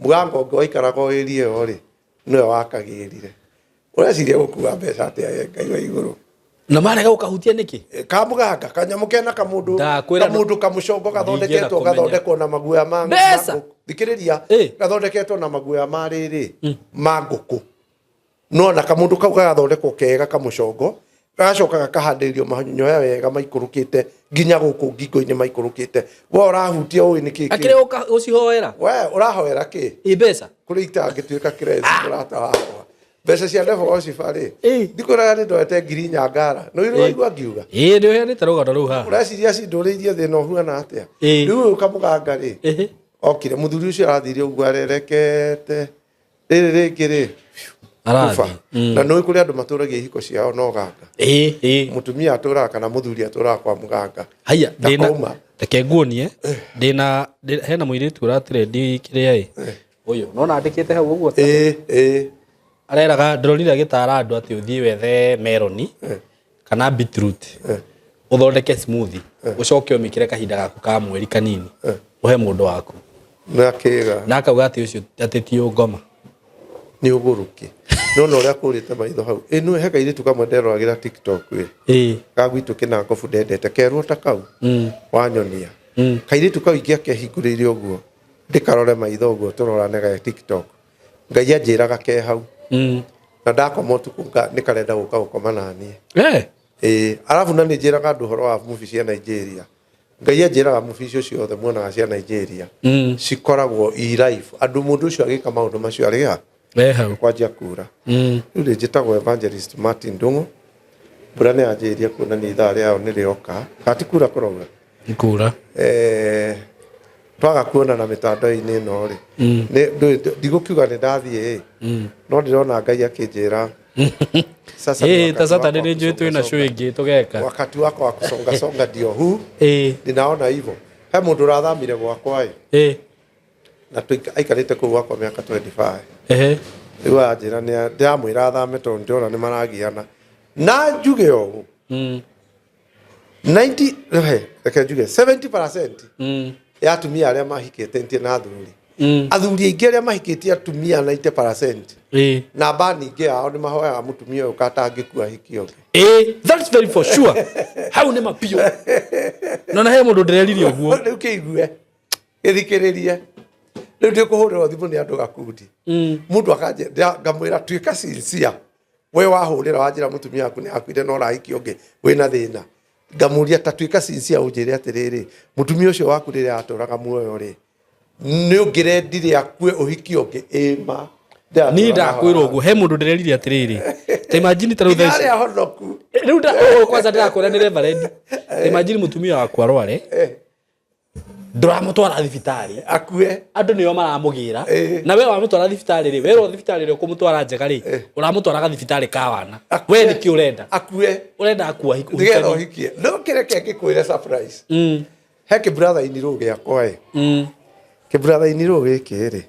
Mũgango ũngĩ waikaraga o area ĩyo rĩ, nĩwe wakagĩrire. Ũreciria gũkua mbeca atĩa ye Ngai wa igũrũ? Na marega gũkahutia nĩkĩ? Kamũganga kanyamũ kena kamũndũ, Ndakwĩra kamũndũ kamũcongo Ndingĩenda gathondeketwo kũmenya. Gathondekwo na maguoya ma Mbeca! Thikĩrĩria, gathondeketwo na maguoya ma rĩrĩ, ma ngũkũ. No na kamũndũ kau gagathondekwo kega kamũcongo, gagacoka gakahandĩrĩrio manyoya wega maikũrũkĩte nginya gũkũ ngingo-inĩ maikũrũkĩte. We ũrahutia ũĩ nĩ kĩ Akĩrĩ gũcihoera. We ũrahoera kĩ? Ĩ mbeca. Kũrĩ itangĩtuĩka kĩrezi, mũrata wakwa. Mbeca cia devil worship rĩ, ndikwĩraga nĩ ndoete 4,000 ngara nĩ waigua ngiuga? Ĩ, nĩ ũheanĩte rũgano rũu haha. Ũreciria cindũrĩirie thĩna ũhuana atĩa? Rĩu ũyũ kamũganga rĩ, okire mũthuri ũcio arathire ũguo arerekete rĩrĩ rĩngĩ rĩ, kuba. Na nĩ kũrĩ andũ matũragia ihiko ciao na ũganga. Ĩ ĩ. Mũtumia atũraga kana mũthuri atũraga kwa mũganga. Haya, ndĩna Ndakauma. Reke nguonie, ndĩna hena mũirĩtu ũratrendi kĩrĩa ĩ ũyũ nona andĩkĩte hau ũguo. Ĩ ĩ. Areraga, ndĩronire agĩtara andũ atĩ ũthiĩ wethe meroni kana beetroot, ũthondeke smoothie, ũcoke ũmĩkĩre kahinda gaku ka mweri kanini, ũhe mũndũ waku. Na kĩga. Na akauga atĩ ũcio atĩ ti ũngoma. Nĩ ũgũrũki. Nona ũrĩa kũrĩte maitho hau. Ĩ nĩ he kairĩtu kamwe nderoragĩra TikTok ĩ. Ga gwitũ kĩnangobu ndendete kerwo ta kau. Wanyonia. Kairĩtu kau ingĩakehingũrĩire ũguo ndĩkarore maitho ũguo tũrorane ga TikTok. Ngai anjĩraga ke hau. Na ndakoma ũtukũ nĩ karenda gũka gũkoma naniĩ. Ĩĩ, arabu na nĩ njĩraga andũ ũhoro wa movie cia Nigeria. Ngai anjĩraga movie icio ciothe muonaga cia Nigeria cikoragwo i live. Andũ mũndũ ũcio agĩka maũndũ macio arĩ ha? E hau. Kwanjia kura. Rĩu rĩ njĩtagwo Evangelist Martin Ndung'u. Mbura nĩ yanjĩrĩria kuonania ithaa rĩayo nĩ rĩoka. Kana ti kura kũraura? Nĩ kura. Twaga kuonana mĩtandao-inĩ ĩno rĩ, ndigũkiuga nĩ ndathiĩ ĩ, no ndĩrona Ngai akĩnjĩra sasa ni Ta wakati Saturday wako wa nĩ njũĩ twĩna kusonga show songa. ĩngĩ tũgeka. Wakati wako wa kusonga songa ndio huu. Ninaona hivyo. He mũndũ ũrathamire gwakwa ĩ. Na aikarĩte kũu gwakwa mĩaka 25. Rĩu anjĩra ndĩramwĩra athame tondũ ndĩrona nĩ maragiana. Na njuge ũũ. 90, he, reke njuge 70% ya atumia arĩa mahikĩte na athuri. Athuri aingĩ arĩa mahikĩtie atumia 90%. Namba nyingĩ yao nĩ mahoyaga mũtumia ũyũ katangĩkua ahikio ũngĩ. That's very for sure. Hau nĩ mapiũ. No na he mũndũ ndĩrerire ũguo. Rĩu kĩigue, gĩthikĩrĩrie. Rĩu ndĩkũhũrĩrwo thimũ nĩ andũ gakundi. Mũndũ akanjĩra, ngamwĩra tuĩka sincere. We wahũrĩra wanjĩra mũtumia waku nĩ akuire na ũrahikia ũngĩ wĩna thĩna. Ngamũria ta tuĩka sincere ũnjĩre atĩrĩrĩ, mũtumia ũcio waku rĩrĩa atũraga muoyo rĩ, nĩ ũngĩrendire akue ũhiki ũngĩ? Ĩ ma. Niĩ ndakwĩra ũguo, he mũndũ ndĩrerire atĩrĩrĩ, ta imagine ta rĩu thaa ici. Arĩa honoku. Rĩu ũyũ kwanza ndĩrakwĩra nĩ reverend. Ta imagine mũtumia waku arware. Ndũramũtwara thibitarĩ. Akue. Andũ nĩo maramũgĩra. Na we wamũtwara thibitarĩ rĩ, werwo thibitarĩ ĩrĩa ũkũmũtwara njega rĩ, ũramũtwara gathibitarĩ ka wana. Akue. We nĩkĩ ũrenda? Akue. Ũrenda akua Nĩgetha ũhikie. No kĩreke ngĩkwĩre surprise. He kĩbratha-inĩ rũũ gĩakwa ĩ. Kĩbratha-inĩ rũũ gĩkĩ rĩ,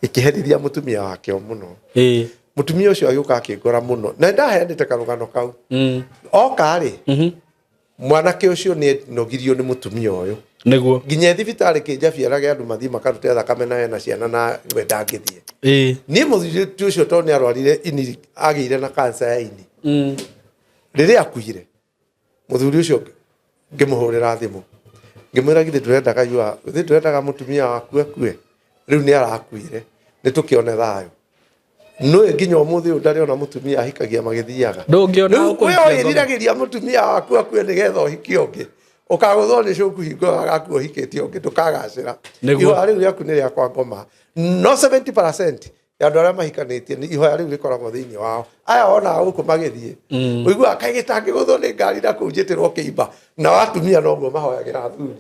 gĩkĩherithia mũtumia wakĩo mũno. Mũtumia ũcio agĩũka akĩngora mũno. Na ndaheanĩte karũgano kau. Oka rĩ, mwanake ũcio nĩ enogirio nĩ mũtumia ũyũ. Nĩguo. Nginya thibitarĩ kĩnjabiarage andũ mathiĩ makarute thakame na ena ciana na we ndangĩthiĩ. Niĩ mũthuri ũcio tondũ nĩ arwarire ini, agĩire na cancer ya ini. Rĩrĩa akuire, mũthuri ũcio ngĩmũhũrĩra thimũ. Ngĩmwĩra githĩ ndũrendaga yua, githĩ ndũrendaga mũtumia waku akue? Rĩu nĩ arakuire, nĩ tũkĩone thayũ. Nũĩ nginya ũmũthĩ ũyũ ndarĩ ona mũtumia ahikagia magĩthiaga. Ndũngĩona Rĩu ũkũhikia we ngoma. wĩriragĩria mũtumia waku akue nĩgetha ũhikie ũngĩ. Ũkagũthwo nĩ cũku hingo ĩyo agakua ũhikĩtie ũngĩ, ndũkagacĩra. Nĩguo. Ihoya rĩu rĩaku nĩ rĩa kwa ngoma. No 70% ya andũ arĩa mahikanĩtie nĩ ihoya rĩu rĩkoragwo thĩinĩ wao. Aya wonaga gũkũ magĩthiĩ. Ũiguaga kaĩ gĩtangĩgũthwo nĩ ngari na kũu njĩtĩrwo kĩimba. Nao atumia noguo mahoyagĩra athuri.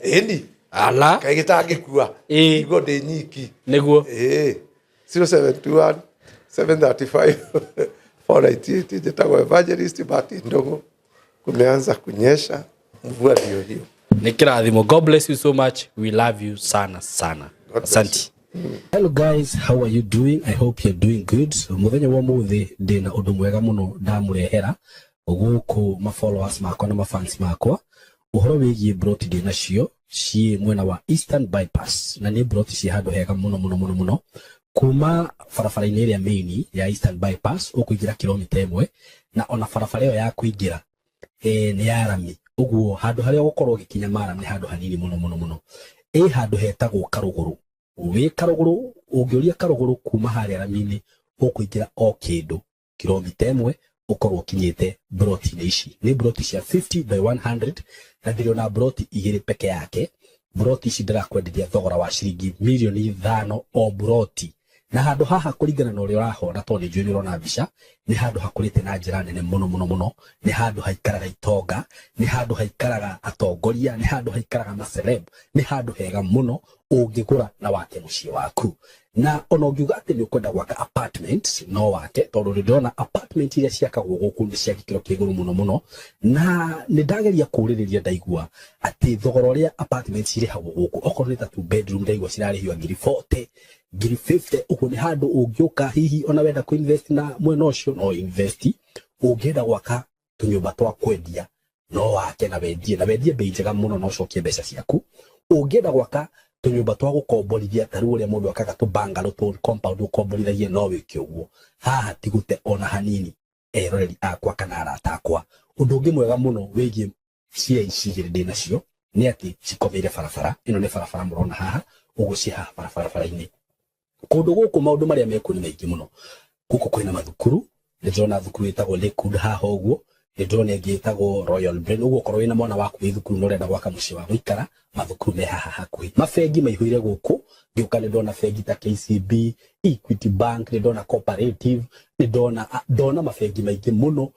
Ĩni. Ala. Kaĩ gĩtangĩkua. Niguo ndĩ nyiki. Nĩguo. 0721 735 498. Njĩtagwo Evangelist Martin Ndung'u. Kumeanza kunyesha, mvua ndio hiyo. Nĩ kĩrathimo. God bless you so much. We love you sana sana. God bless Asante. Hello guys, how are you doing? I hope you're doing good. Mũthenya wa ũmũthĩ ndĩna ũndũ mwega mũno ndamũrehera gũkũ ma followers makwa na ma fans makwa. Ũhoro wĩgiĩ broti ndĩ nacio ciĩ mwena wa Eastern Bypass, na nĩ broti ciĩ handũ hega mũno mũno mũno mũno. Kuma barabara-inĩ ĩrĩa main ya Eastern Bypass ũkũingĩra kilomita 1, na ona barabara ĩyo ya kũingĩra nĩ ya rami. Ũguo handũ harĩa ũgũkorwo ũgĩkinya maram nĩ handũ hanini mũno mũno mũno. Ĩ handũ hetagwo Karũgũrũ. Wĩ Karũgũrũ, ũngĩũria Karũgũrũ kuma harĩa rami-inĩ, ũkũingĩra o kĩndũ kilomita 1, ũkorwo ũkinyĩte broti-inĩ ici. Nĩ broti cia 50 by 100, na ndĩrĩ ona broti igĩrĩ peke yake. Broti ici ndĩrakwenderia thogora wa ciringi mirioni 5 o broti. Na handũ haha, kũringana na ũrĩa ũrahona, tondũ nĩ njũĩ nĩ ũrona mbica, nĩ handũ hakũrĩte na njĩra nene mũno mũno mũno. Nĩ handũ haikaraga itonga, nĩ handũ haikaraga atongoria, nĩ handũ haikaraga maceleb. Nĩ handũ hega mũno ũngĩgũra na wake mũciĩ waku. Na ona ũngiuga atĩ nĩ ũkwenda gwaka apartment, no wake, tondũ nĩ ndĩrona apartment iria ciakagwo gũkũ nĩ cia gĩkĩro kĩa igũrũ mũno mũno. Na nĩ ndageria kũũrĩrĩria, ndaigua atĩ thogora ũrĩa apartment cirĩhagwo gũkũ, okorwo nĩ ta two bedroom, ndaigua cirarĩhio ngiri 40, ngiri 50. Ũguo nĩ handũ ũngĩũka, hihi ona wenda kũ invest na mwena ũcio, no invest. Ũngĩenda gwaka tũnyũmba twa kwendia, no wake na wendie, na wendie bei njega mũno na ũcokie mbeca ciaku. Ũngĩenda gwaka tũnyũmba twa gũkomborithia, ta rĩu ũrĩa mũndũ akaga tũ bungalow, tũ compound ũkomborithagie, no wĩke ũguo. Haha ti gũte ona hanini, eroreri akwa kana arata akwa. Ũndũ ũngĩ mwega mũno wĩgiĩ cia ici igĩrĩ ndĩ nacio nĩ atĩ cikomeire barabara. Ĩno nĩ barabara mũrona haha ũguo, ciĩ haha barabara-inĩ. Kũndũ gũkũ maũndũ marĩa mekuo nĩ maingĩ mũno. Gũkũ kwĩna mathukuru. Nĩ ndĩrona thukuru ĩtagwo Lakewood haha ũguo, nĩ ndĩrona ĩngĩ ĩtagwo Royal Brain. Ũguo okorwo wĩna mwana waku wĩ thukuru na ũrenda gwaka mũciĩ wa gũikara, mathukuru me haha hakuhĩ. Mabengi maihũire gũkũ. Ngĩũka nĩ ndona bengi ta KCB, Equity Bank, nĩ ndona Cooperative, nĩ ndona mabengi maingĩ mũno.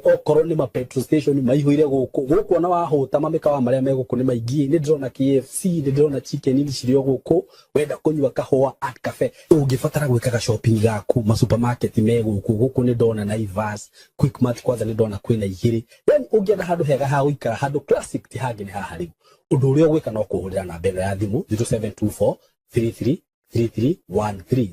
Okorwo nĩ ma petrol station maihũire gũkũ. Gũkũ ona wahũta, mamĩkawa marĩa me gũkũ nĩ maingĩ. Nĩ ndĩrona KFC, nĩ ndĩrona Chicken Inn cirĩ o gũkũ. Wenda kũnyua kahũa, Art Cafe. Ũngĩbatara gwĩkaga shopping gaku, ma supermarket me gũkũ. Gũkũ nĩ ndona Naivas, Quickmart, kwanza nĩ ndona kwĩna igĩrĩ. Yani ũngĩenda handũ hega ha gũikara, handũ classic, ti hangĩ nĩ haha. Rĩu ũndũ ũrĩa ũgwĩka no kũhũrĩra namba ĩno ya thimũ, 0724 33 3313,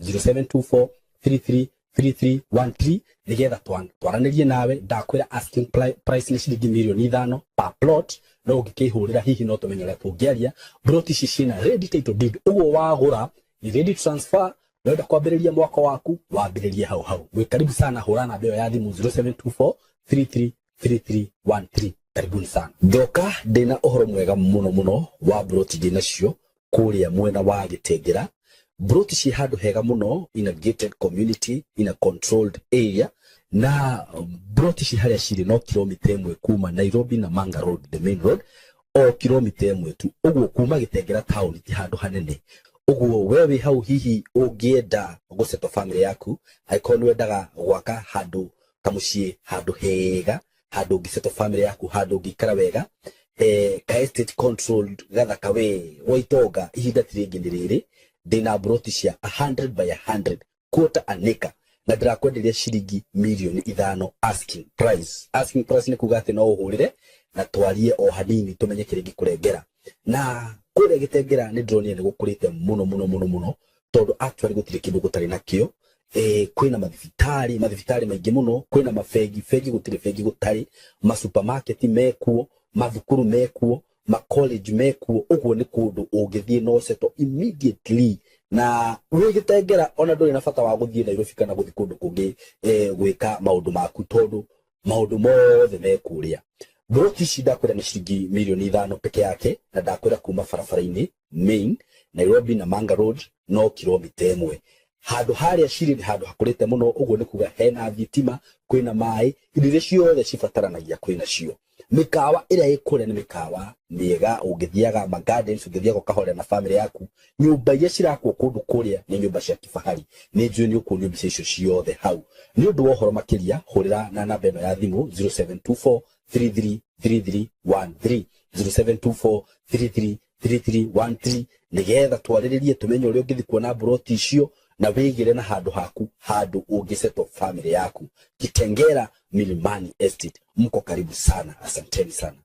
0724 33 3313, nigetha twaranĩrie nawe. Ndakwĩra asking price nĩ ciringi mirioni 5 per plot, no ũngĩkĩhũrĩra hihi no tũmenye ũrĩa tũngĩaria. Plot ici ciĩna ready title deed, ũguo wagũra ni ready transfer. Wenda kwambĩrĩria mwaka waku, wambĩrĩrie hau hau. Mwĩ karibu sana. Hũra namba ĩyo ya thimũ, 0724 33 3313. Karibuni sana. Ndoka ndĩna ũhoro mwega mũno mũno wa broti ndĩ nacio kũrĩa mwena wa Gĩtengera. Broti ciĩ handũ hega mũno, in a gated community, in a controlled area. Na broti ci harĩa cirĩ no kilomita 1 kuma Nairobi na Manga Road, the main road, o kilomita 1 tu. Ũguo kuma Gĩtengera town ti handũ hanene. Ũguo we wĩ hau, hihi ũngĩenda gũsettle family yaku, angĩkorwo nĩ wendaga gwaka handũ kamũciĩ, handũ hega, handũ ũngĩsettle family yaku, handũ ũngĩikara wega, ka estate controlled gathaka we gwa itonga, ihinda ti rĩngĩ nĩ rĩrĩ. Ndĩna broti cia 100 by 100, quarter an acre, na ndĩrakwenderia ciringi mirioni 5 asking price. Asking price nĩ kuga atĩ no ũhũrĩre na twarie o hanini, tũmenye kĩrĩa ingĩkũrengera. Na kũrĩa Gĩtengera nĩ ndĩronire nĩ gũkũrĩte mũno mũno mũno mũno, tondũ actually gũtirĩ kĩndũ gũtarĩ nakĩo. Kwĩna mathibitarĩ, mathibitarĩ maingĩ mũno, kwĩna mabengi, bengi gũtirĩ bengi gũtarĩ, masupermarket mekuo, mathukuru mekuo, ma college mekuo. Ũguo nĩ kũndũ ũngĩthiĩ no settle immediately. Na wĩ Gĩtengera ona ndũrĩ na bata wa gũthiĩ Nairobi kana gũthiĩ kũndũ kũngĩ gwĩka maũndũ maku, tondũ maũndũ mothe me kũrĩa. Broti ici ndakwĩra nĩ ciringi mirioni 5 peke yake, na ndakwĩra kuma barabara-inĩ main Nairobi na Manga Road no kilomita 1. Handũ harĩa cirĩ nĩ handũ hakũrĩte mũno. Ũguo nĩ kuga hena thitima, kwĩna maĩ, indo iria ciothe cibataranagia kwĩna cio. Mĩkawa ĩrĩa ĩ kũrĩa nĩ mĩkawa mĩega. Ũngĩthiaga ma gardens, ũngĩthiaga ũkahorera na family yaku. Nyũmba iria cirakwo kũndũ kũrĩa nĩ nyũmba cia kifahari. Nĩ njũĩ nĩ ũkuonio mbica icio ciothe hau. Nĩ ũndũ wa ũhoro makĩria, hũrĩra na namba ĩno ya thimũ, 0724 333313, 0724 333313, nigetha twarĩrĩrie, tũmenye ũrĩa ũngĩthiĩ kuona mburoti icio na wĩgĩre na handũ haku, handũ ũngĩsettle family yaku. Kitengera Milimani Estate, mko karibu sana. Asanteni sana.